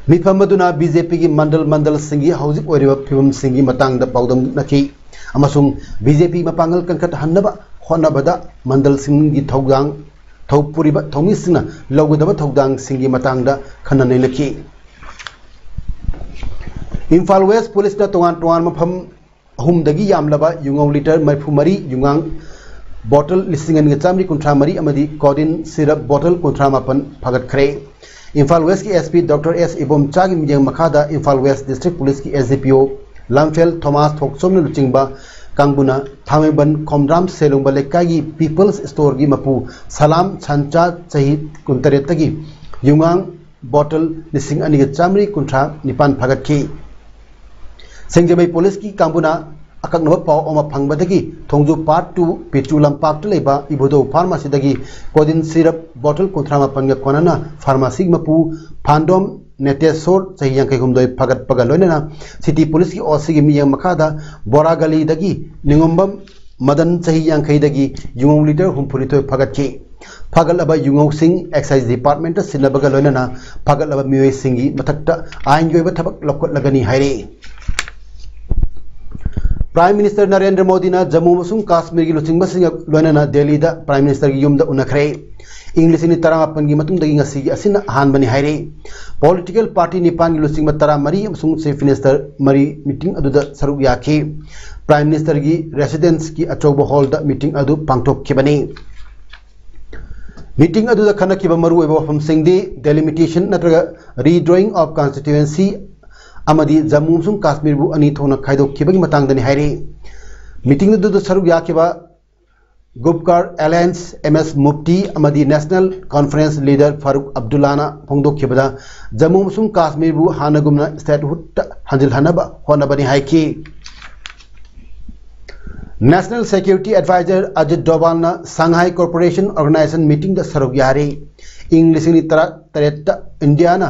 ꯃꯤꯐꯝ ꯑꯗꯨꯅ BJPꯒꯤ ꯃꯟꯗꯜ ꯃꯟꯗꯜꯁꯤꯡꯒꯤ ꯍꯧꯖꯤꯛ ꯑꯣꯏꯔꯤꯕ ꯐꯤꯕꯝꯁꯤꯡꯒꯤ ꯃꯇꯥꯡꯗ ꯄꯥꯎꯗꯝꯅꯈꯤ ꯑꯃꯁꯨꯡ BJP ꯃꯄꯥꯡꯒꯜ ꯀꯟꯈꯠꯍꯟꯅꯕ ꯍꯣꯠꯅꯕꯗ ꯃꯟꯗꯜꯁꯤꯡꯒꯤ ꯊꯧꯗꯥꯡ, ꯊꯧ ꯄꯨꯔꯤꯕ ꯊꯧꯃꯤꯁꯤꯡꯅ ꯂꯧꯒꯗꯕ ꯊꯧꯗꯥꯡꯁꯤꯡꯒꯤ ꯃꯇꯥꯡꯗ ꯈꯟꯅ ꯅꯩꯅꯈꯤ꯫ ꯏꯝꯐꯥꯜ ꯋꯦꯁ ꯄꯨꯂꯤꯁꯅ ꯇꯣꯉꯥꯟ ꯇꯣꯉꯥꯟꯕ ꯃꯐꯝ ꯑꯍꯨꯝꯗꯒꯤ ꯌꯥꯝꯂꯕ ꯌꯨꯉꯧ ꯂꯤꯇꯔ ꯃꯔꯤꯐꯨ ꯃꯔꯤ, ꯌꯨꯉꯥꯡ ꯕꯣꯇꯜ ꯂꯤꯁꯤꯡ ꯑꯅꯤꯒ ꯆꯥꯃꯔꯤ ꯀꯨꯟꯊ꯭ꯔꯥ ꯃꯔꯤ ꯑꯃꯗꯤ ꯀꯣꯗꯤꯟ ꯁꯤꯔꯞ ꯕꯣꯇꯜ ꯀꯨꯟꯊ꯭ꯔꯥ ꯃꯥꯄꯟ ꯐꯥꯒꯠꯈ꯭ꯔꯦ꯫ ꯏꯝꯐꯥꯜ ꯋꯦꯁꯀꯤ SP Doctor S ꯏꯕꯣꯝꯆꯥꯒꯤ ꯃꯤꯠꯌꯦꯡ ꯃꯈꯥꯗ ꯏꯝꯐꯥꯜ ꯋꯦꯁ ꯗꯤꯁꯇ꯭ꯔꯤꯛ ꯄꯨꯂꯤꯁꯀꯤ SDPO ꯂꯝꯐꯦꯜ ꯊꯣꯃꯥꯁ ꯊꯣꯛꯆꯣꯝꯅ ꯂꯨꯆꯤꯡꯕ ꯀꯥꯡꯕꯨꯅ ꯊꯥꯡꯃꯩꯕꯟ ꯈꯣꯝꯗ꯭ꯔꯥꯝ ꯁꯦꯂꯨꯡꯕ ꯂꯩꯀꯥꯏꯒꯤ ꯄꯤꯄꯜꯁ ꯁ꯭ꯇꯣꯔꯒꯤ ꯃꯄꯨ ꯁꯂꯥꯝ ꯁꯟꯆꯥ, ꯆꯍꯤ ꯀꯨꯟꯇꯔꯦꯠꯇꯒꯤ ꯌꯨꯉꯥꯡ ꯕꯣꯇꯜ ꯂꯤꯁꯤꯡ ꯑꯅꯤꯒ ꯆꯥꯃꯔꯤ ꯀꯨꯟꯊ꯭ꯔꯥ ꯅꯤꯄꯥꯟ ꯐꯥꯒꯠꯈꯤ꯫ ꯁꯤꯡꯖꯃꯩ ꯄꯨꯂꯤꯁꯀꯤ ꯀꯥꯡꯕꯨꯅ ꯑꯀꯛꯅꯕ ꯄꯥꯎ ꯑꯃ ꯐꯪꯕꯗꯒꯤ ꯊꯣꯡꯖꯨ Part two ꯄꯤꯆꯨ ꯂꯝꯄꯥꯛꯇ ꯂꯩꯕ ꯏꯕꯨꯙꯧ ꯐꯥꯔꯃꯥꯁꯤꯗꯒꯤ ꯀꯣꯗꯤꯟ ꯁꯤꯔꯞ ꯕꯣꯇꯜ ꯀꯨꯟꯊ꯭ꯔꯥ ꯃꯥꯄꯟꯒ ꯀꯣꯟꯅꯅ ꯐꯥꯔꯃꯥꯁꯤ ꯃꯄꯨ ꯐꯥꯟꯗꯣꯝ ꯅꯦꯇꯦꯁꯣꯔ, ꯆꯍꯤ ꯌꯥꯡꯈꯩ ꯍꯨꯝꯗꯣꯏ, ꯐꯥꯒꯠꯄꯒ ꯂꯣꯏꯅꯅ ꯁꯤꯇꯤ ꯄꯨꯂꯤꯁꯀꯤ OCꯒꯤ ꯃꯤꯠꯌꯦꯡ ꯃꯈꯥꯗ ꯕꯣꯔꯥꯒꯂꯤꯗꯒꯤ ꯅꯤꯉꯣꯝꯕꯝ ꯃꯗꯟ, ꯆꯍꯤ ꯌꯥꯡꯈꯩꯗꯒꯤ ꯌꯨꯉꯧ ꯂꯤꯇꯔ ꯍꯨꯝꯐꯨꯅꯤꯊꯣꯏ ꯐꯥꯒꯠꯈꯤ꯫ ꯐꯥꯒꯠꯂꯕ ꯌꯨꯉꯧꯁꯤꯡ Excise Departmentꯇ ꯁꯤꯟꯅꯕꯒ ꯂꯣꯏꯅꯅ ꯐꯥꯒꯠꯂꯕ ꯃꯤꯑꯣꯏꯁꯤꯡꯒꯤ ꯃꯊꯛꯇ ꯑꯥꯏꯟꯒꯤ ꯑꯣꯏꯕ ꯊꯕꯛ ꯂꯧꯈꯠꯂꯒꯅꯤ ꯍꯥꯏꯔꯤ꯫ Prime Minister ꯅꯔꯦꯟꯗ꯭ꯔ ꯃꯣꯗꯤꯅ ꯖꯝꯃꯨ ꯑꯃꯁꯨꯡ ꯀꯥꯁꯃꯤꯔꯒꯤ ꯂꯨꯆꯤꯡꯕꯁꯤꯡꯒ ꯂꯣꯏꯅꯅ ꯗꯦꯜꯂꯤꯗ Prime Ministerꯒꯤ ꯌꯨꯝꯗ ꯎꯅꯈ꯭ꯔꯦ꯫ ꯏꯪ ꯂꯤꯁꯤꯡ ꯑꯅꯤ ꯇꯔꯥꯃꯥꯄꯟꯒꯤ ꯃꯇꯨꯡꯗꯒꯤ ꯉꯁꯤꯒꯤ ꯑꯁꯤꯅ ꯑꯍꯥꯟꯕꯅꯤ ꯍꯥꯏꯔꯤ꯫ Political party ꯅꯤꯄꯥꯟꯒꯤ ꯂꯨꯆꯤꯡꯕ ꯇꯔꯥꯃꯔꯤ ꯑꯃꯁꯨꯡ Chief Minister ꯃꯔꯤ meeting ꯑꯗꯨꯗ ꯁꯔꯨꯛ ꯌꯥꯈꯤ꯫ Prime Ministerꯒꯤ residenceꯀꯤ ꯑꯆꯧꯕ hallꯗ meeting ꯑꯗꯨ ꯄꯥꯡꯊꯣꯛꯈꯤꯕꯅꯤ꯫ Meeting ꯑꯗꯨꯗ ꯈꯟꯅꯈꯤꯕ ꯃꯔꯨꯑꯣꯏꯕ ꯋꯥꯐꯝꯁꯤꯡꯗꯤ delimitation ꯅꯠꯇ꯭ꯔꯒ redrawing of constituency ꯑꯃꯗꯤ ꯖꯝꯃꯨ ꯑꯃꯁꯨꯡ ꯀꯥꯁꯃꯤꯔꯕꯨ ꯑꯅꯤ ꯊꯣꯛꯅ ꯈꯥꯏꯗꯣꯛꯈꯤꯕꯒꯤ ꯃꯇꯥꯡꯗꯅꯤ ꯍꯥꯏꯔꯤ꯫ Meeting ꯑꯗꯨꯗ ꯁꯔꯨꯛ ꯌꯥꯈꯤꯕ Gupkar Alliance MS Mufti ꯑꯃꯗꯤ National Conference leader Farooq Abdullahꯅ ꯐꯣꯡꯗꯣꯛꯈꯤꯕꯗ Jammu ꯑꯃꯁꯨꯡ ꯀꯥꯁꯃꯤꯔꯕꯨ ꯍꯥꯟꯅꯒꯨꯝꯅ statehoodꯇ ꯍꯟꯖꯤꯜꯍꯟꯅꯕ ꯍꯣꯠꯅꯕꯅꯤ ꯍꯥꯏꯈꯤ꯫ National Security Advisor Ajit Dovalꯅ Shanghai Cooperation Organization meetingꯗ ꯁꯔꯨꯛ ꯌꯥꯔꯤ꯫ ꯏꯪ ꯂꯤꯁꯤꯡ ꯑꯅꯤ ꯇꯔꯥ ꯇꯔꯦꯠꯇ ꯏꯟꯗꯤꯌꯥꯅ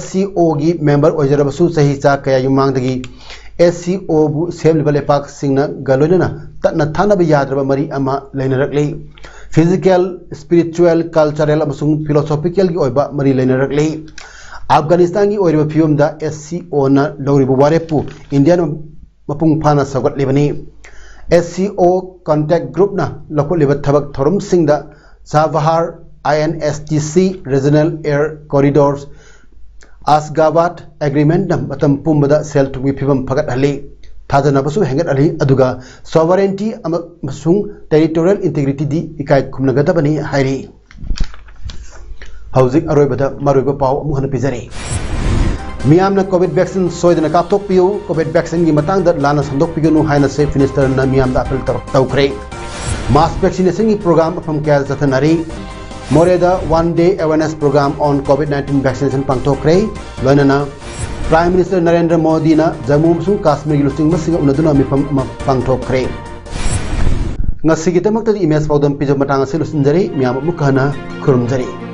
SCOꯒꯤ member ꯑꯣꯏꯖꯔꯕꯁꯨ ꯆꯍꯤ ꯆꯥ ꯀꯌꯥꯒꯤ ꯃꯃꯥꯡꯗꯒꯤ SCOꯕꯨ ꯁꯦꯝꯂꯤꯕ ꯂꯩꯄꯥꯛꯁꯤꯡꯅꯒ ꯂꯣꯏꯅꯅ ꯇꯠꯅ ꯊꯥꯅꯕ ꯌꯥꯗ꯭ꯔꯕ ꯃꯔꯤ ꯑꯃ ꯂꯩꯅꯔꯛꯂꯤ꯫ Physical, spiritual, cultural ꯑꯃꯁꯨꯡ philosophicalꯒꯤ ꯑꯣꯏꯕ ꯃꯔꯤ ꯂꯩꯅꯔꯛꯂꯤ꯫ ꯑꯐꯒꯥꯅꯤꯁꯇꯥꯟꯒꯤ ꯑꯣꯏꯔꯤꯕ ꯐꯤꯕꯝꯗ SCOꯅ ꯂꯧꯔꯤꯕ ꯋꯥꯔꯦꯞꯄꯨ ꯏꯟꯗꯤꯌꯥꯅ ꯃꯄꯨꯡ ꯐꯥꯅ ꯁꯧꯒꯠꯂꯤꯕꯅꯤ꯫ SCO contact groupꯅ ꯂꯧꯈꯠꯂꯤꯕ ꯊꯕꯛ ꯊꯧꯔꯝꯁꯤꯡꯗ ꯆꯥꯕꯍꯥꯔ, INSTC, Regional Air Corridors, ꯑꯁꯒꯥꯕꯥꯗ ꯑꯦꯒ꯭ꯔꯤꯃꯦꯟꯠꯅ ꯃꯇꯝ ꯄꯨꯝꯕꯗ ꯁꯦꯜ ꯊꯨꯝꯒꯤ ꯐꯤꯕꯝ ꯐꯒꯠꯍꯜꯂꯤ, ꯊꯥꯖꯅꯕꯁꯨ ꯍꯦꯟꯒꯠꯍꯜꯂꯤ, ꯑꯗꯨꯒ ꯁꯣꯚꯔꯦꯟꯇꯤ ꯑꯃꯁꯨꯡ ꯇꯦꯔꯤꯇꯣꯔꯤꯌꯦꯜ ꯏꯟꯇꯤꯒ꯭ꯔꯤꯇꯤꯗꯤ ꯏꯀꯥꯏ ꯈꯨꯝꯅꯒꯗꯕꯅꯤ ꯍꯥꯏꯔꯤ꯫ ꯍꯧꯖꯤꯛ ꯑꯔꯣꯏꯕꯗ ꯃꯔꯨꯑꯣꯏꯕ ꯄꯥꯎ ꯑꯃꯨꯛ ꯍꯟꯅ ꯄꯤꯖꯔꯤ꯫ ꯃꯤꯌꯥꯝꯅ ꯀꯣꯚꯤꯗ ꯚꯦꯛꯁꯤꯟ ꯁꯣꯏꯗꯅ ꯀꯥꯞꯊꯣꯛꯄꯤꯌꯨ꯫ ꯀꯣꯚꯤꯗ ꯚꯦꯛꯁꯤꯟꯒꯤ ꯃꯇꯥꯡꯗ ꯂꯥꯟꯅ ꯁꯟꯗꯣꯛꯄꯤꯒꯅꯨ ꯍꯥꯏꯅ ꯆꯤꯐ ꯃꯤꯅꯤꯁꯇꯔꯅ ꯃꯤꯌꯥꯝꯗ ꯑꯄꯤꯜ ꯇꯧꯔꯛ-, ꯇꯧꯈ꯭ꯔꯦ꯫ ꯃꯥꯁ ꯚꯦꯛꯁꯤꯅꯦꯁꯟꯒꯤ ꯄ꯭ꯔꯣꯒ꯭ꯔꯥꯝ ꯃꯐꯝ ꯀꯌꯥꯗ ꯆꯠꯊꯅꯔꯤ꯫ ꯃꯣꯔꯦꯗ ꯋꯥꯟ ꯗꯦ ꯑꯦꯋꯦꯔꯅꯦꯁ ꯄ꯭ꯔꯣꯒ꯭ꯔꯥꯝ ꯑꯣꯟ ꯀꯣꯚꯤꯗ ꯅꯥꯏꯟꯇꯤꯟ ꯚꯦꯛꯁꯤꯅꯦꯁꯟ ꯄꯥꯡꯊꯣꯛꯈ꯭ꯔꯦ꯫ ꯂꯣꯏꯅꯅ ꯄ꯭ꯔꯥꯏꯝ ꯃꯤꯅꯤꯁꯇꯔ ꯅꯔꯦꯟꯗ꯭ꯔ ꯃꯣꯗꯤꯅ ꯖꯝꯃꯨ ꯑꯃꯁꯨꯡ ꯀꯥꯁꯃꯤꯔꯒꯤ ꯂꯨꯆꯤꯡꯕꯁꯤꯡꯒ ꯎꯅꯗꯨꯅ ꯃꯤꯐꯝ ꯑꯃ ꯄꯥꯡꯊꯣꯛꯈ꯭ꯔꯦ꯫ ꯉꯁꯤꯒꯤꯗꯃꯛꯇꯗꯤ ꯏꯃꯦꯖ ꯄꯥꯎꯗꯝ ꯄꯤꯖꯕ ꯃꯇꯥꯡ ꯑꯁꯤ ꯂꯣꯏꯁꯤꯟꯖꯔꯤ꯫ ꯃꯤꯌꯥꯝ ꯑꯃꯨꯛ ꯍꯟꯅ ꯈꯨꯔꯨꯝꯖꯔꯤ꯫